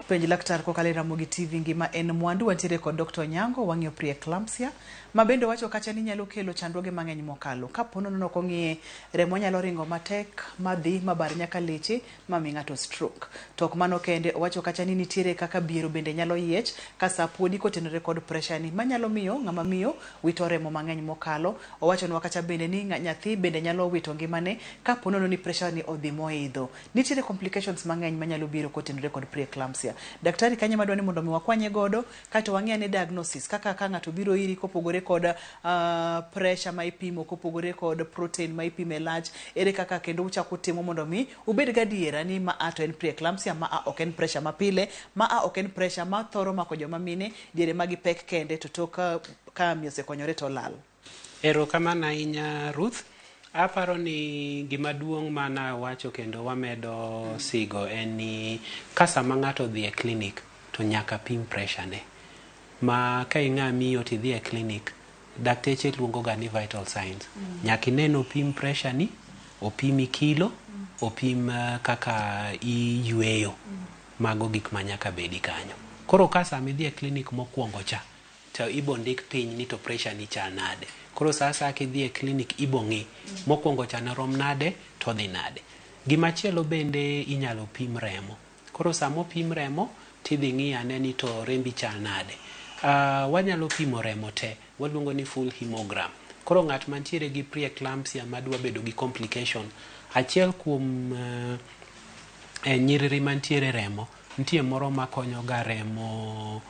Penj laktar kokalo e Ramogi TV ngima en mwandu wantiere kod Dr. Onyango wang'iyo preeclampsia ma bende wacho kacha ni nyalo kelo chandruoge mang'eny mokalo kapo nono ok ong'iye remo nyalo ringo matek madhi mabar nyaka leche mami ng'ato stroke. To ok mano kende owacho kacha ni nitiere kaka biero bende nyalo yiech ka sa podi kotenore kod pressure ni manyalo miyo ng'ama miyo wito remo mang'eny mokalo. Owachonwa kacha bende ni nyathi bende nyalo wito ngimane kapo nono ni pressure ni odhi moidho. Nitiere complications mang'eny manyalo biro kotenore kod preeclampsia. Daktari kanye madwa ni mondo mi wakwanye godo kato wang'e ane diagnosis kaka ka ng'ato biro iri kopogore kod pressure ma ipimo kopogore kod protein ma ipimo e lach ere kaka kendo uchako timo mondo mi ubed gadiera ni ma a to en preeclampsia ma a ok en pressure mapile ma a ok en pressure ma thoro mako joma mine diere ma gipek kende to tok ka miyo osekonyore to olal. Erokamano ahinya Ruth. Aparo ni gima duong' mana wacho kendo wamedo sigo en ni ka sama ng'ato odhi e clinic to nyaka pim pressure ne. Ma ka ing'a miyo tidhi e clinic, dakteche luongo ga ni vital signs. Nyaka ine ni opim pressure ni, opimi kilo, opim kaka iyweyo. Mago gik ma nyaka bedi kanyo. Koro ka sama idhi e clinic mokwongo cha, to ibo ndik piny ni to pressure ni chal nade. Koro sa asaya kidhi e clinic ibo ng'i. Mokwongo cha ne rom nade to odhi nade. Gimachielo bende inyalo pim remo. Koro sama opim remo tidhi ng'i ane ni to rembi chal nade. Wanyalo pimo remo te, waluongo ni full hemogram. Koro ng'at mantiere gi preeclampsia madwa bedo gi complication, achiel kuom nyiriri mantiere remo, nitie moro makonyo ga remo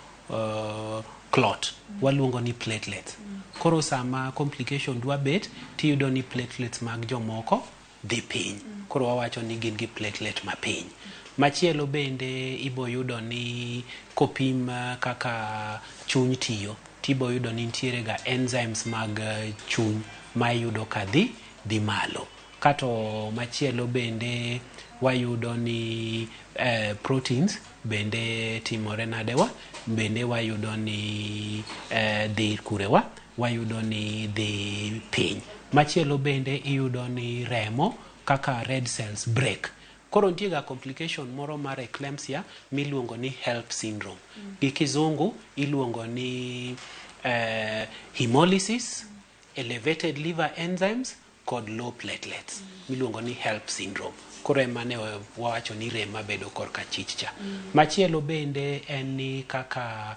clot, waluongo ni platelets. Koro sama complication dwa bet, tiyudo ni platelets mag jomoko dhi piny. Koro wawacho ni gin gi platelet mapiny. Machielo bende ibo yudo ni kopim kaka chuny tiyo, tibo yudo ni nitiere ga enzymes mag chuny ma iyudo ka dhi malo. Kato machielo bende wayudo ni proteins bende timore nadewa, bende wayudo ni dhi kurewa, wayudo ni dhi piny. Machielo bende iyudo ni remo kaka red cells break. Koro nitie ga complication moro mar eclampsia miluongo ni HELLP syndrome. Gi kizungu iluongo ni hemolysis, elevated liver enzymes kod low platelets miluongo ni HELLP syndrome. Koro ema ne wawacho ni rem mabedo korka chich cha. Machielo bende en ni kaka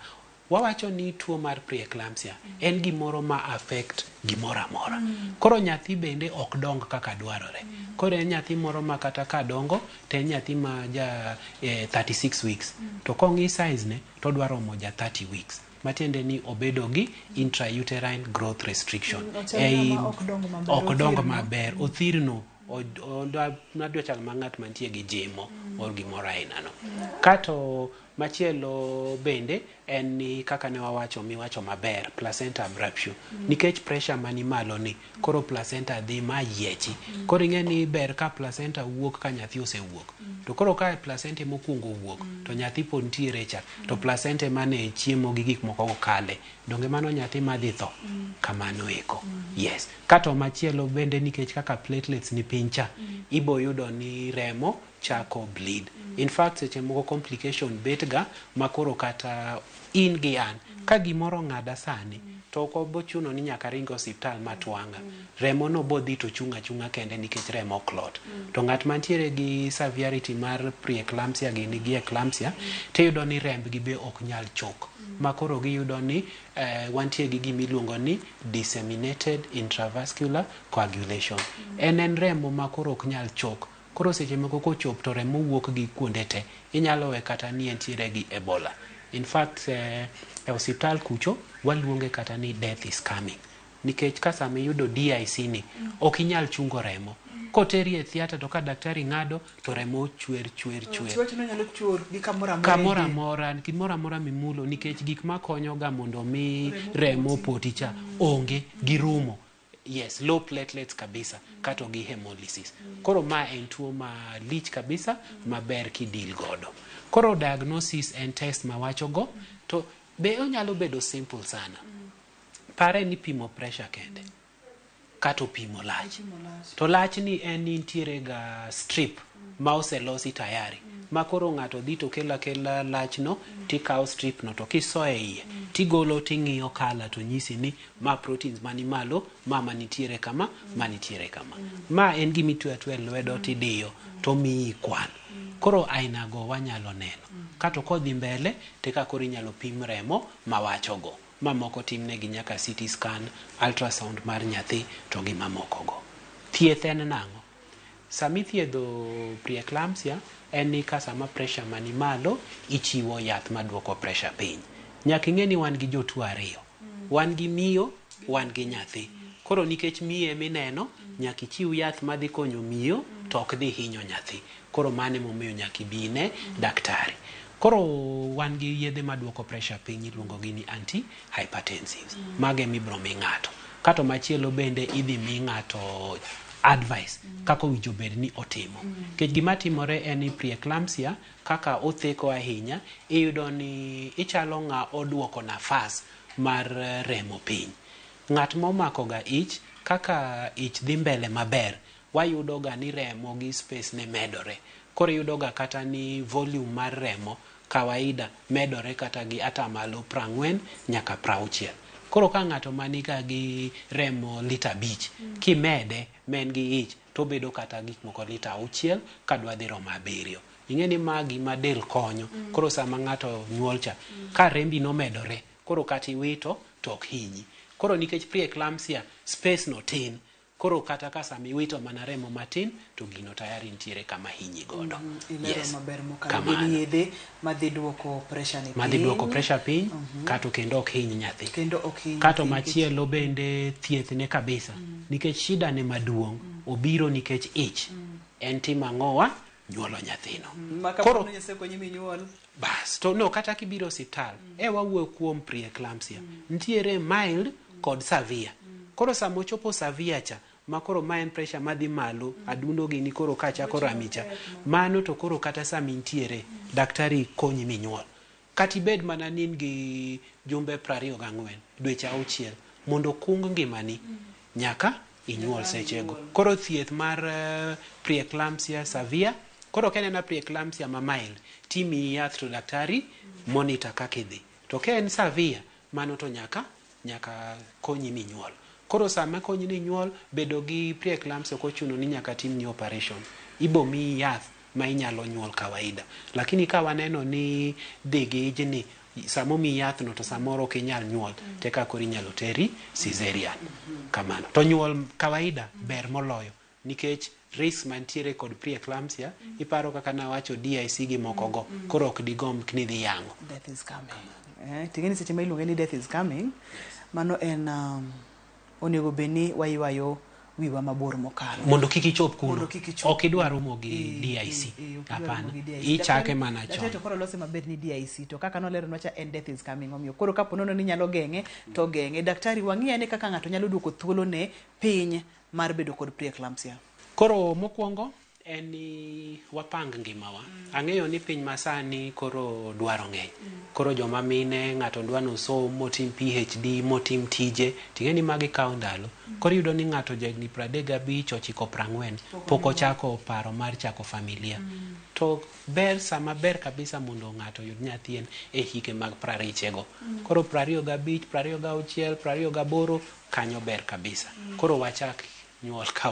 wawacho ni tuo mar preeclampsia en gimoro ma affect gimoro amora. Koro nyathi bende ok dong kaka dwarore. Koro en nyathi moro ma kata ka dongo to en nyathi ma ja 36 weeks. To kong'i size ne to odwa romo ja 30 weeks. Matiende ni obedo gi intrauterine growth restriction. Ochalo ng'ama ok dong maber, Ok dong othirno. maber. Othirno. Odwa chalo ma ng'at mantie gi jimo or gimoro aina no. Kato machielo bende en ni kaka ne wawacho miwacho maber placenta abruptio. Nikech pressure mani malo ni koro placenta dhi ma yiechi. Koro ing'e ni ber ka placenta wuok ka nyathi osewuok. To koro ka placenta mokwongo wuok to nyathi pod ntiere cha to placenta mane chiemo gi gik moko go kale. Donge mano nyathi madhi tho? Kamano eko. Yes. Kato machielo bende nikech kaka platelets ni piny cha, ibo yudo ni remo chako bleed. In fact seche moko complication bet ga makoro kata in gi an ka gimoro ng'ada sani to ok obochuno ni nyaka ring osiptal matwang'a. Remo no bodhi to chung' achung'a kende nikech remo clot. To ng'at mantiere gi severity mar preeclampsia gi nigi eclampsia tiyudo ni rembgi be ok nyal chok. Ma koro giyudo ni wantie gi gimiluongo ni disseminated intravascular coagulation. En remo ma koro ok nyal chok. Koro seche moko kochop to remo wuok gi kuonde te. Inyalo we kata ni entiere gi Ebola. In fact, e osiptal kucho waluonge kata ni death is coming. Nikech ka sama iyudo DIC ni, ok inyal chungo remo. Koteri e theatre to ka daktari ng'ado to remo chwer chwer chwer. Chwech no nyalo chwer gi kamoro amora. Kamoro amora, gimoro amora mimulo nikech gik makonyo ga mondo mi remo poti cha onge girumo. Yes, low platelets kabisa kato gi hemolysis. Koro ma en tuo malich kabisa maber kidil godo. Koro diagnosis en test mawacho go to be onyalo bedo simple sana. Pare ni pimo pressure kende kato pimo lach. To lach ni en nitiere ga strip ma oselosi tayari. Ma koro ng'ato dhi to kelo akela lachno tikawo strip no to kisoye iye tigolo ting'iyo kala to nyisi ni ma proteins mani malo, ma manitiere kama, ma nitiere kama. Ma en gima itweyo atweya e lwedo tidiyo to miyi kwan. Koro aina go wanyalo neno. Kato kodhi mbele teka koro inyalo pim remo mawacho go. Mamoko timnegi nyaka CT scan, ultrasound mar nyathi to gi mamoko go. Thieth en nang'o? Sama ithiedho preeclampsia en ni ka sama pressure mani malo ichiwo yath maduoko pressure piny. Nyaka ing'e ni wan gi jotuo ariyo. Wan gi miyo, wan gi nyathi. Koro nikech miyo emineno, nyaka ichiw yath madhi konyo miyo to ok dhi hinyo nyathi. Koro mano emomiyo nyaka ibi ine daktari. Koro wan gi yedhe maduoko pressure piny iluongo gi ni anti-hypertensives. Mago ema ibiro mi ng'ato. Kato machielo bende idhi mi ng'ato advice kaka owinjo bed ni otimo. Nikech gima timore en ni preeclampsia kaka otheko ahinya, iyudo ni ichalo ng'a oduoko nafas mar remo piny. Ng'at momako ga ich, kaka ich dhi mbele maber, wayudo ga ni remo gi space ne medore. Koro iyudo ga kata ni volume mar remo kawaida medore kata gi atamalo 40 nyaka 60. Koro ka ng'ato maniga gi remo lita 5, kimede ma en gi ich to obedo kata gik moko lita 6 kadwa dhi romo 7. Ing'e ni ma gima del konyo. Koro sama ng'ato nyuol cha, ka rembi nomedore, koro kata iwito to ok hinyi. Koro nikech preeclampsia space no tin, koro kata ka sama iwito mana remo matin to gino tayari nitiere kama hinyi godo. Ilero Yes. maber mokalo. Kamano. Gin yedhe madhi duoko pressure ni piny. Madhi duoko pressure piny, kato kendo ok hiny nyathi. Kendo ok hiny Kato nyathi machielo bende thieth ne kabisa. Nikech shida ne maduong' obiro nikech ich. En timo ang'owa nyuolo nyathino. Ma Koro kapo ni Nyasaye okonyi minyuol. bas to no kata kibiro osiptal e wawuoyo kuom preeclampsia. Nitiere mild kod severe. Koro sama ochopo severe cha ma koro ma en pressure madhi malo, adundo gini koro kachako rami cha, mano to koro kata sama intiere daktari konyi minyuol. Kata ibed mana ni in gi jumbe 24, dweche 6, mondo kung ngimani nyaka inyuol sechego. Koro thieth mar preeclampsia severe, koro ka en preeclampsia ma mild, timiyi yath to daktari monitor kaka idhi. To ka en severe, mano to nyaka konyi minyuol. Koro sama konyi ni nyuol, bedo gi preeclampsia ok ochuno ni nyaka timni operation. Ibo miyi yath ma inyalo nyuol kawaida. Lakini ka waneno ni dhi gi ijni, sama omiyi yathno to samoro ok inyal nyuol, teka koro inyalo teri cesarean. Kamano. To nyuol kawaida ber moloyo nikech risk mantiere kod preeclampsia, iparo kaka nawacho DIC gi moko go, koro ok digomb ni dhi yang'o. Death is coming. Ting'e ni seche ma iluonge ni death is coming, mano en onego bed ni waywayo wiwa mabor mokalo. Mondo kik ichop kuno. Mondo kik ichop. Ok idwa romo gi DIC. Hapana. Ichake mana Daktari chon. to koro lose maber ni DIC to kaka noleronwa cha en death is coming omiyo koro kapo nono ni nyalo geng'e to geng'e. Daktari wang'i ane kaka ng'ato nyalo duoko thuolone piny mar bedo kod preeclampsia. Koro mokwongo en ni wapang ngimawa. Ang'eyo ni piny masani koro dwaro ng'eny. Koro joma mine ng'ato dwa nosom motim PhD motim tije ting'e ni magi kawo ndalo. Koro iyudo ni ng'ato jahigni 35 ochiko 40 pok ochako paro mar chako familia. To ber sama ber kabisa mondo ng'ato oyud nyathi en e hike mag 20 go. Koro 25, 26, 28 kanyo ber kabisa. Koro wachak nyuol ka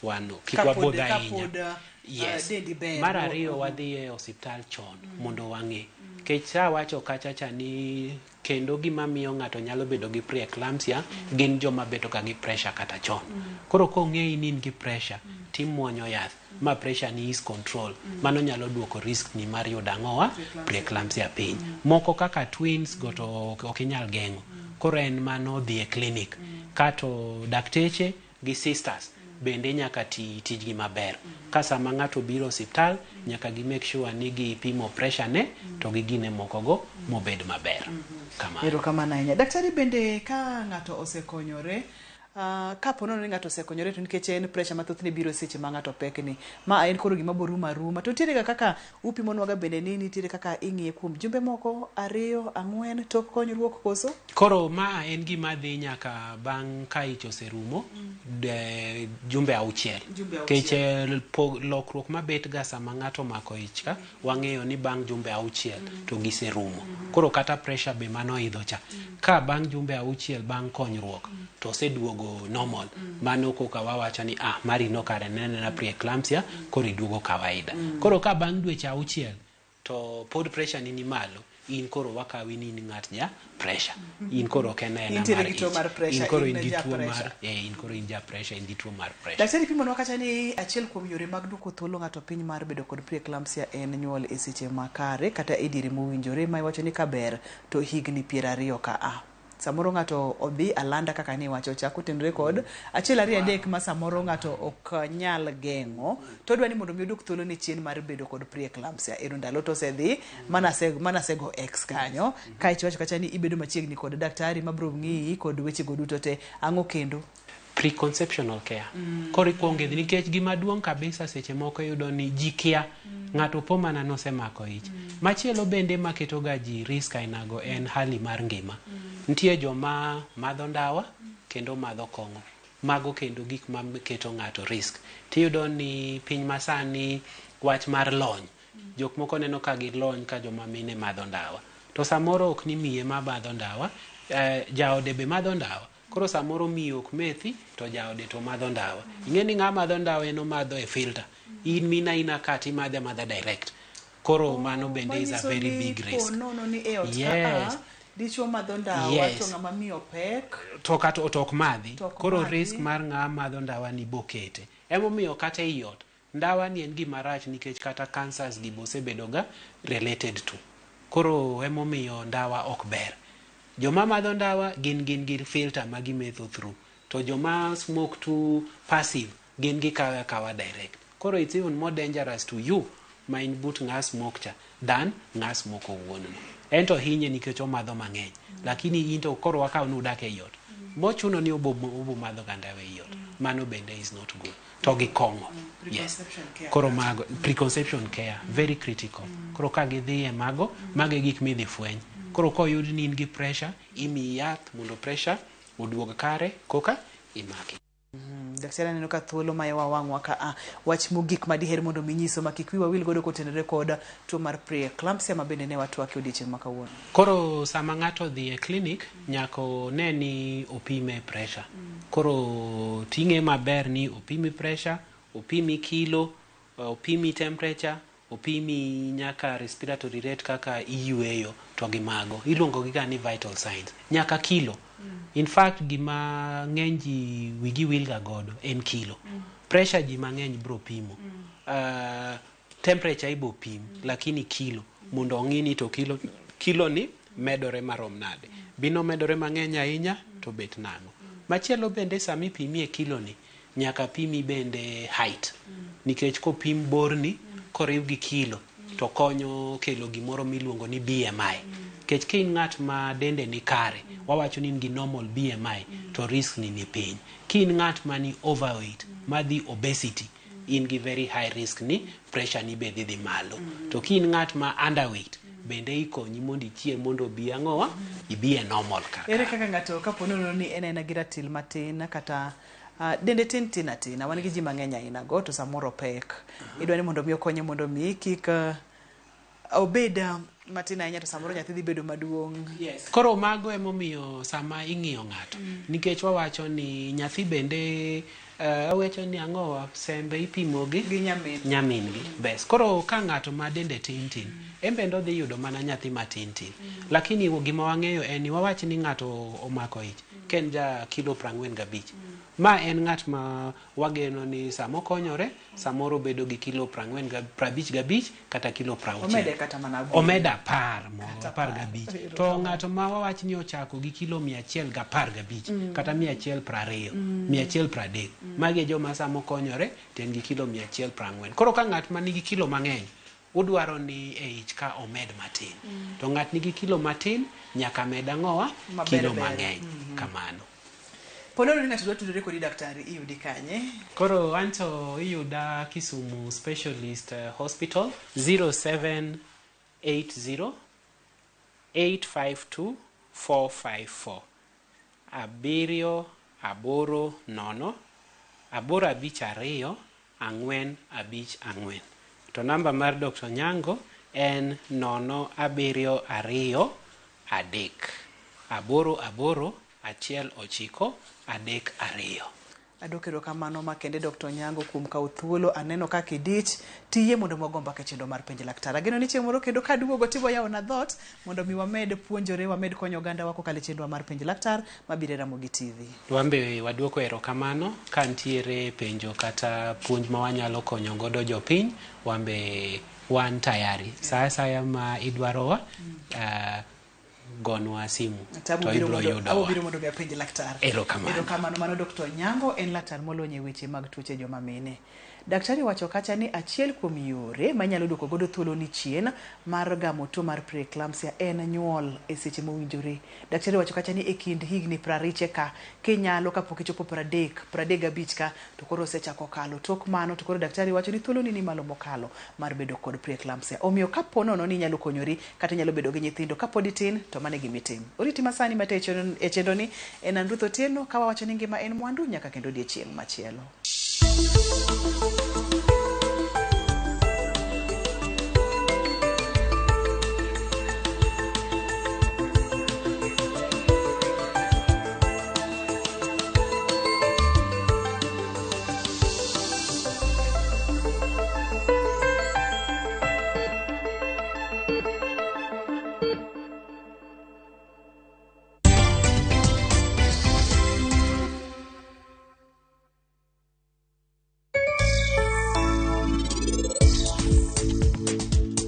wan kik wabudh ahinya. Yes. Dendi ber. Mar ariyo wadhi e osiptal chon mondo wang'e. Nikech awacho kacha cha ni kendo gima miyo ng'ato nyalo bedo gi preeclampsia gin joma bedo ga gi pressure kata chon. Koro kong'eyi ni in gi pressure timuonyo yath ma pressure ni is control. Mano nyalo duoko risk ni mar yudo ang'owa preeclampsia piny. Moko kaka twins go to ok inyal geng'o. Koro en mano dhi e clinic. Kato dakteche gi sisters bende nyaka ti tijgi maber. Ka sama ng'ato biro osiptal, nyaka gi make sure ni gipimo pressure ne to gi gine moko go mobed maber. Kamano. Erokamano ahinya. Daktari bende ka ng'ato osekonyore, kapo nono ni ng'ato osekonyore to nikech en pressure mathothne biro seche ma ng'ato pekni, ma en koro gima borumo aruma. To nitiere ga kaka upimonwaga bende ni nitiere kaka ing'iye kuom jumbe moko 2, 4 tok konyruok koso? Koro ma en gima dhi nyaka bang' ka ich oserumo jumbe 6. Jumbe 6. Nikech lokruok mabet ga sama ng'ato omako ich ka, wang'eyo ni bang' jumbe 6 to giserumo. Koro kata pressure be mano idho cha. Ka bang' jumbe 6 bang' konyruok to oseduogo normal. Mano koka wawacho ni mari no kare ne preeclampsia koro iduogo kawaida. Koro ka bang' dweche 6 to pod pressure ni malo, in koro wakawi ni in ng'at ja pressure. In koro ok en aena Intiere mar gi tuo ich. mar pressure, In koro in in gi ja tuo mar, pressure. in koro in ja pressure, in gi tuo mar pressure. Daktari pimonwa kacha ni achiel kuom yore mag duoko thuolo ng'ato piny mar bedo kod preeclampsia en nyuol e seche makare kata e diere mowinjore ma iwacho ni kaber to higni 20 ka a. Samoro ng'ato odhi alanda kaka ni iwacho cha kotenore kod 1 2 3 ma samoro ng'ato ok nyal geng'o to odwa ni mondo mi odwok thuolo ne chien mar bedo kod preeclampsia. Ero ndalo to osedhi mana sego X kanyo kaeto iwacho kacha ni ibedo machiegni kod daktari mabiro ng'iyi kod weche go duto te. Ang'o kendo? Preconceptional care. Koro ikuongo idhi nikech gima duong' kabisa seche moko iyudo ni ji kia. Ng'ato po mana nosemako ich. Machielo bende maketo ga ji risk ainago en hali mar ngima. Nitie joma madho ndawa kendo madho kong'o. Mago kendo gik maketo ng'ato risk. Tiyudo ni piny masani wach mar lony. Jok moko neno ka gilony ka joma mine madho ndawa. To samoro ok ni miye ma madho ndawa, jaode be madho ndawa. Koro samoro miyo ok methi to jaode to madho ndawa. Ing'e ni ng'ama madho ndawa en omadho e filter. In mina ina ka timadhe amadha direct. Koro mano bende is a Manyiso very ni big risk. Po nono ni e ot ka Yes. a, dichuo madho ndawa Yes. to ng'ama miyo pek. To kata to ok madhi. To ok Koro madhi. risk mar ng'ama madho ndawa ni bokete. Emomiyo kata ei ot, ndawa ni en gima rach nikech kata cancers gi bosebedo ga related to. Koro emomiyo ndawa ok ber. Joma madho ndawa gin gi filter ma gimetho through. To joma smoke too passive gin gikawe akawa direct. Koro it's even more dangerous to you ma in but ng'a smoke cha than ng'a smoke owuon no. En to hinye nikech omadho mang'eny. Lakini in to koro wakaw ni udak ei ot. Mochuno ni obo madho ga ndawa ei ot. Mano bende is not good. To gi kong'o. Yes. Koro mago preconception care very critical. Koro ka gidhi e mago, mago e gik midhi fweny. Koro koyud ni in gi pressure, imiyi yath mondo pressure oduog kare koka imaki. Daktari aneno ka thuolo mayowa wang'wa ka a wach mogik ma diher mondo mi nyiso ma kik wiwa wil godo kotenore kod tuo mar preeclampsia ma bende ne watwake odiochieng' ma kawuono. Koro sama ng'ato odhi e clinic, nyaka one ni opime pressure. Koro ting'e maber ni opimi pressure, opimi kilo, opimi temperature, opimi nyaka respiratory rate kaka iyueyo to gi mago. Iluongo gi ga ni vital signs. Nyaka kilo. In fact, gima ng'eny ji wigi wil ga godo en kilo. Pressure ji mang'eny bro pimo. Temperature ibo pim, lakini kilo mondo ong'i ni to kilo, kilo ni medore marom nade. Bino medore mang'eny ahinya to bet nang'o. Machielo bende sama ipimie kilo ni, nyaka pimi bende height. Nikech kopim borni koriw gi kilo to konyo kelo gimoro miluongo ni BMI. Nikech ka in ng'at ma dende ni kare, wawacho ni in gi normal BMI to risk ni ni piny. Ka in ng'at ma ni overweight, madhi obesity, in gi very high risk ni pressure ni be dhi dhi malo. To ka in ng'at ma underweight, bende ikonyi mondo ichiem mondo obi ang'owa, ibi e normal kaka. Ere kaka ng'ato kapo nono ni en aena gi ratil matin kata dende tin tin atina, wan gi ji mang'eny aina go to samoro pek. Idwa ni mondo mi okonye mondo mi kik obed matin ahinya to samoro nyathi dhi bedo maduong'. Yes. Koro mago emomiyo sama ing'iyo ng'ato, nikech wawacho ni nyathi bende awacho ni ang'owa sembe ipimo gi nyamin nyamin gi bes. Koro ka ng'ato ma dende tin tin, en bende odhi yudo mana nyathi matin tin. Lakini gima wang'eyo en ni wawach ni ng'ato omako ich, ka en ja kilo 45. Ma en ng'at ma wageno ni sama okonyore, samoro obedo gi kilo 45 kata kilo 60. Omede kata mana abiriyo. Omedo 10 moro, Kata 15. To ng'ato ma wawach ni ochako gi kilo 115 kata 120, 130. Magi e joma sama okonyore to en gi kilo 140. Koro ka ng'at ma nigi kilo mang'eny, udwaro ni e ich ka omed matin. To ng'at nigi kilo matin, nyaka med ang'owa Maber kilo ber. mang'eny. Kamano. Po nono ni ng'ato dwa tudore kodi daktari, iyudi kanye? Koro anto iyuda Kisumu Specialist Hospital 0780 852 454 7 8 0 8 5 2 4 5 4. To namba mar Dr. Nyango en 0 7 2 3 8 8 1 9 3 2. Adwoko erokamano makende Dr. Onyango kuom kawo thuolo. Aneno kaka idich tiyie mondo wago mbaka e chenro mar penj laktar. Ageno ni chieng' moro kendo kaduogo tibo yawona dhoot mondo mi wamed puonjore, wamed konyo ogandawa kokalo e chenro mar penj laktar mabiro e Ramogi TV. Wan be waduoko erokamano ka nitiere penjo kata puonj ma wanyalo konyo godo jopiny, wan be wan tayari. Sa asaya ma idwarowa, gonwa simu Tabu to biro ibiro mondo, abo yudowa. biro mondo mi apenj laktar. Erokamano. Erokamano. Mano Dr. Onyango en laktar molony e weche mag tuoche joma mine. Daktari wacho kacha ni achiel kuom yore manyalo duoko godo thuolo ni chien mar gamo tuo mar preeclampsia en nyuol e seche mowinjore. Daktari wacho kacha ni e kind higni 20 ka kinyalo kapok ichopo 30, 35 ka to koro osechako kalo. Tok mano to koro daktari wacho ni thuolo ni ni malo mokalo mar bedo kod preeclampsia. Omiyo kapo nono ni inyalo konyori kata inyalo bedo gi nyithindo kapod itin to mano e gima itim. Oriti masani mate e chenro ni en an Ruth Otieno ka wawacho ni ngima en mwandu nyaka kendo odiechieng' machielo.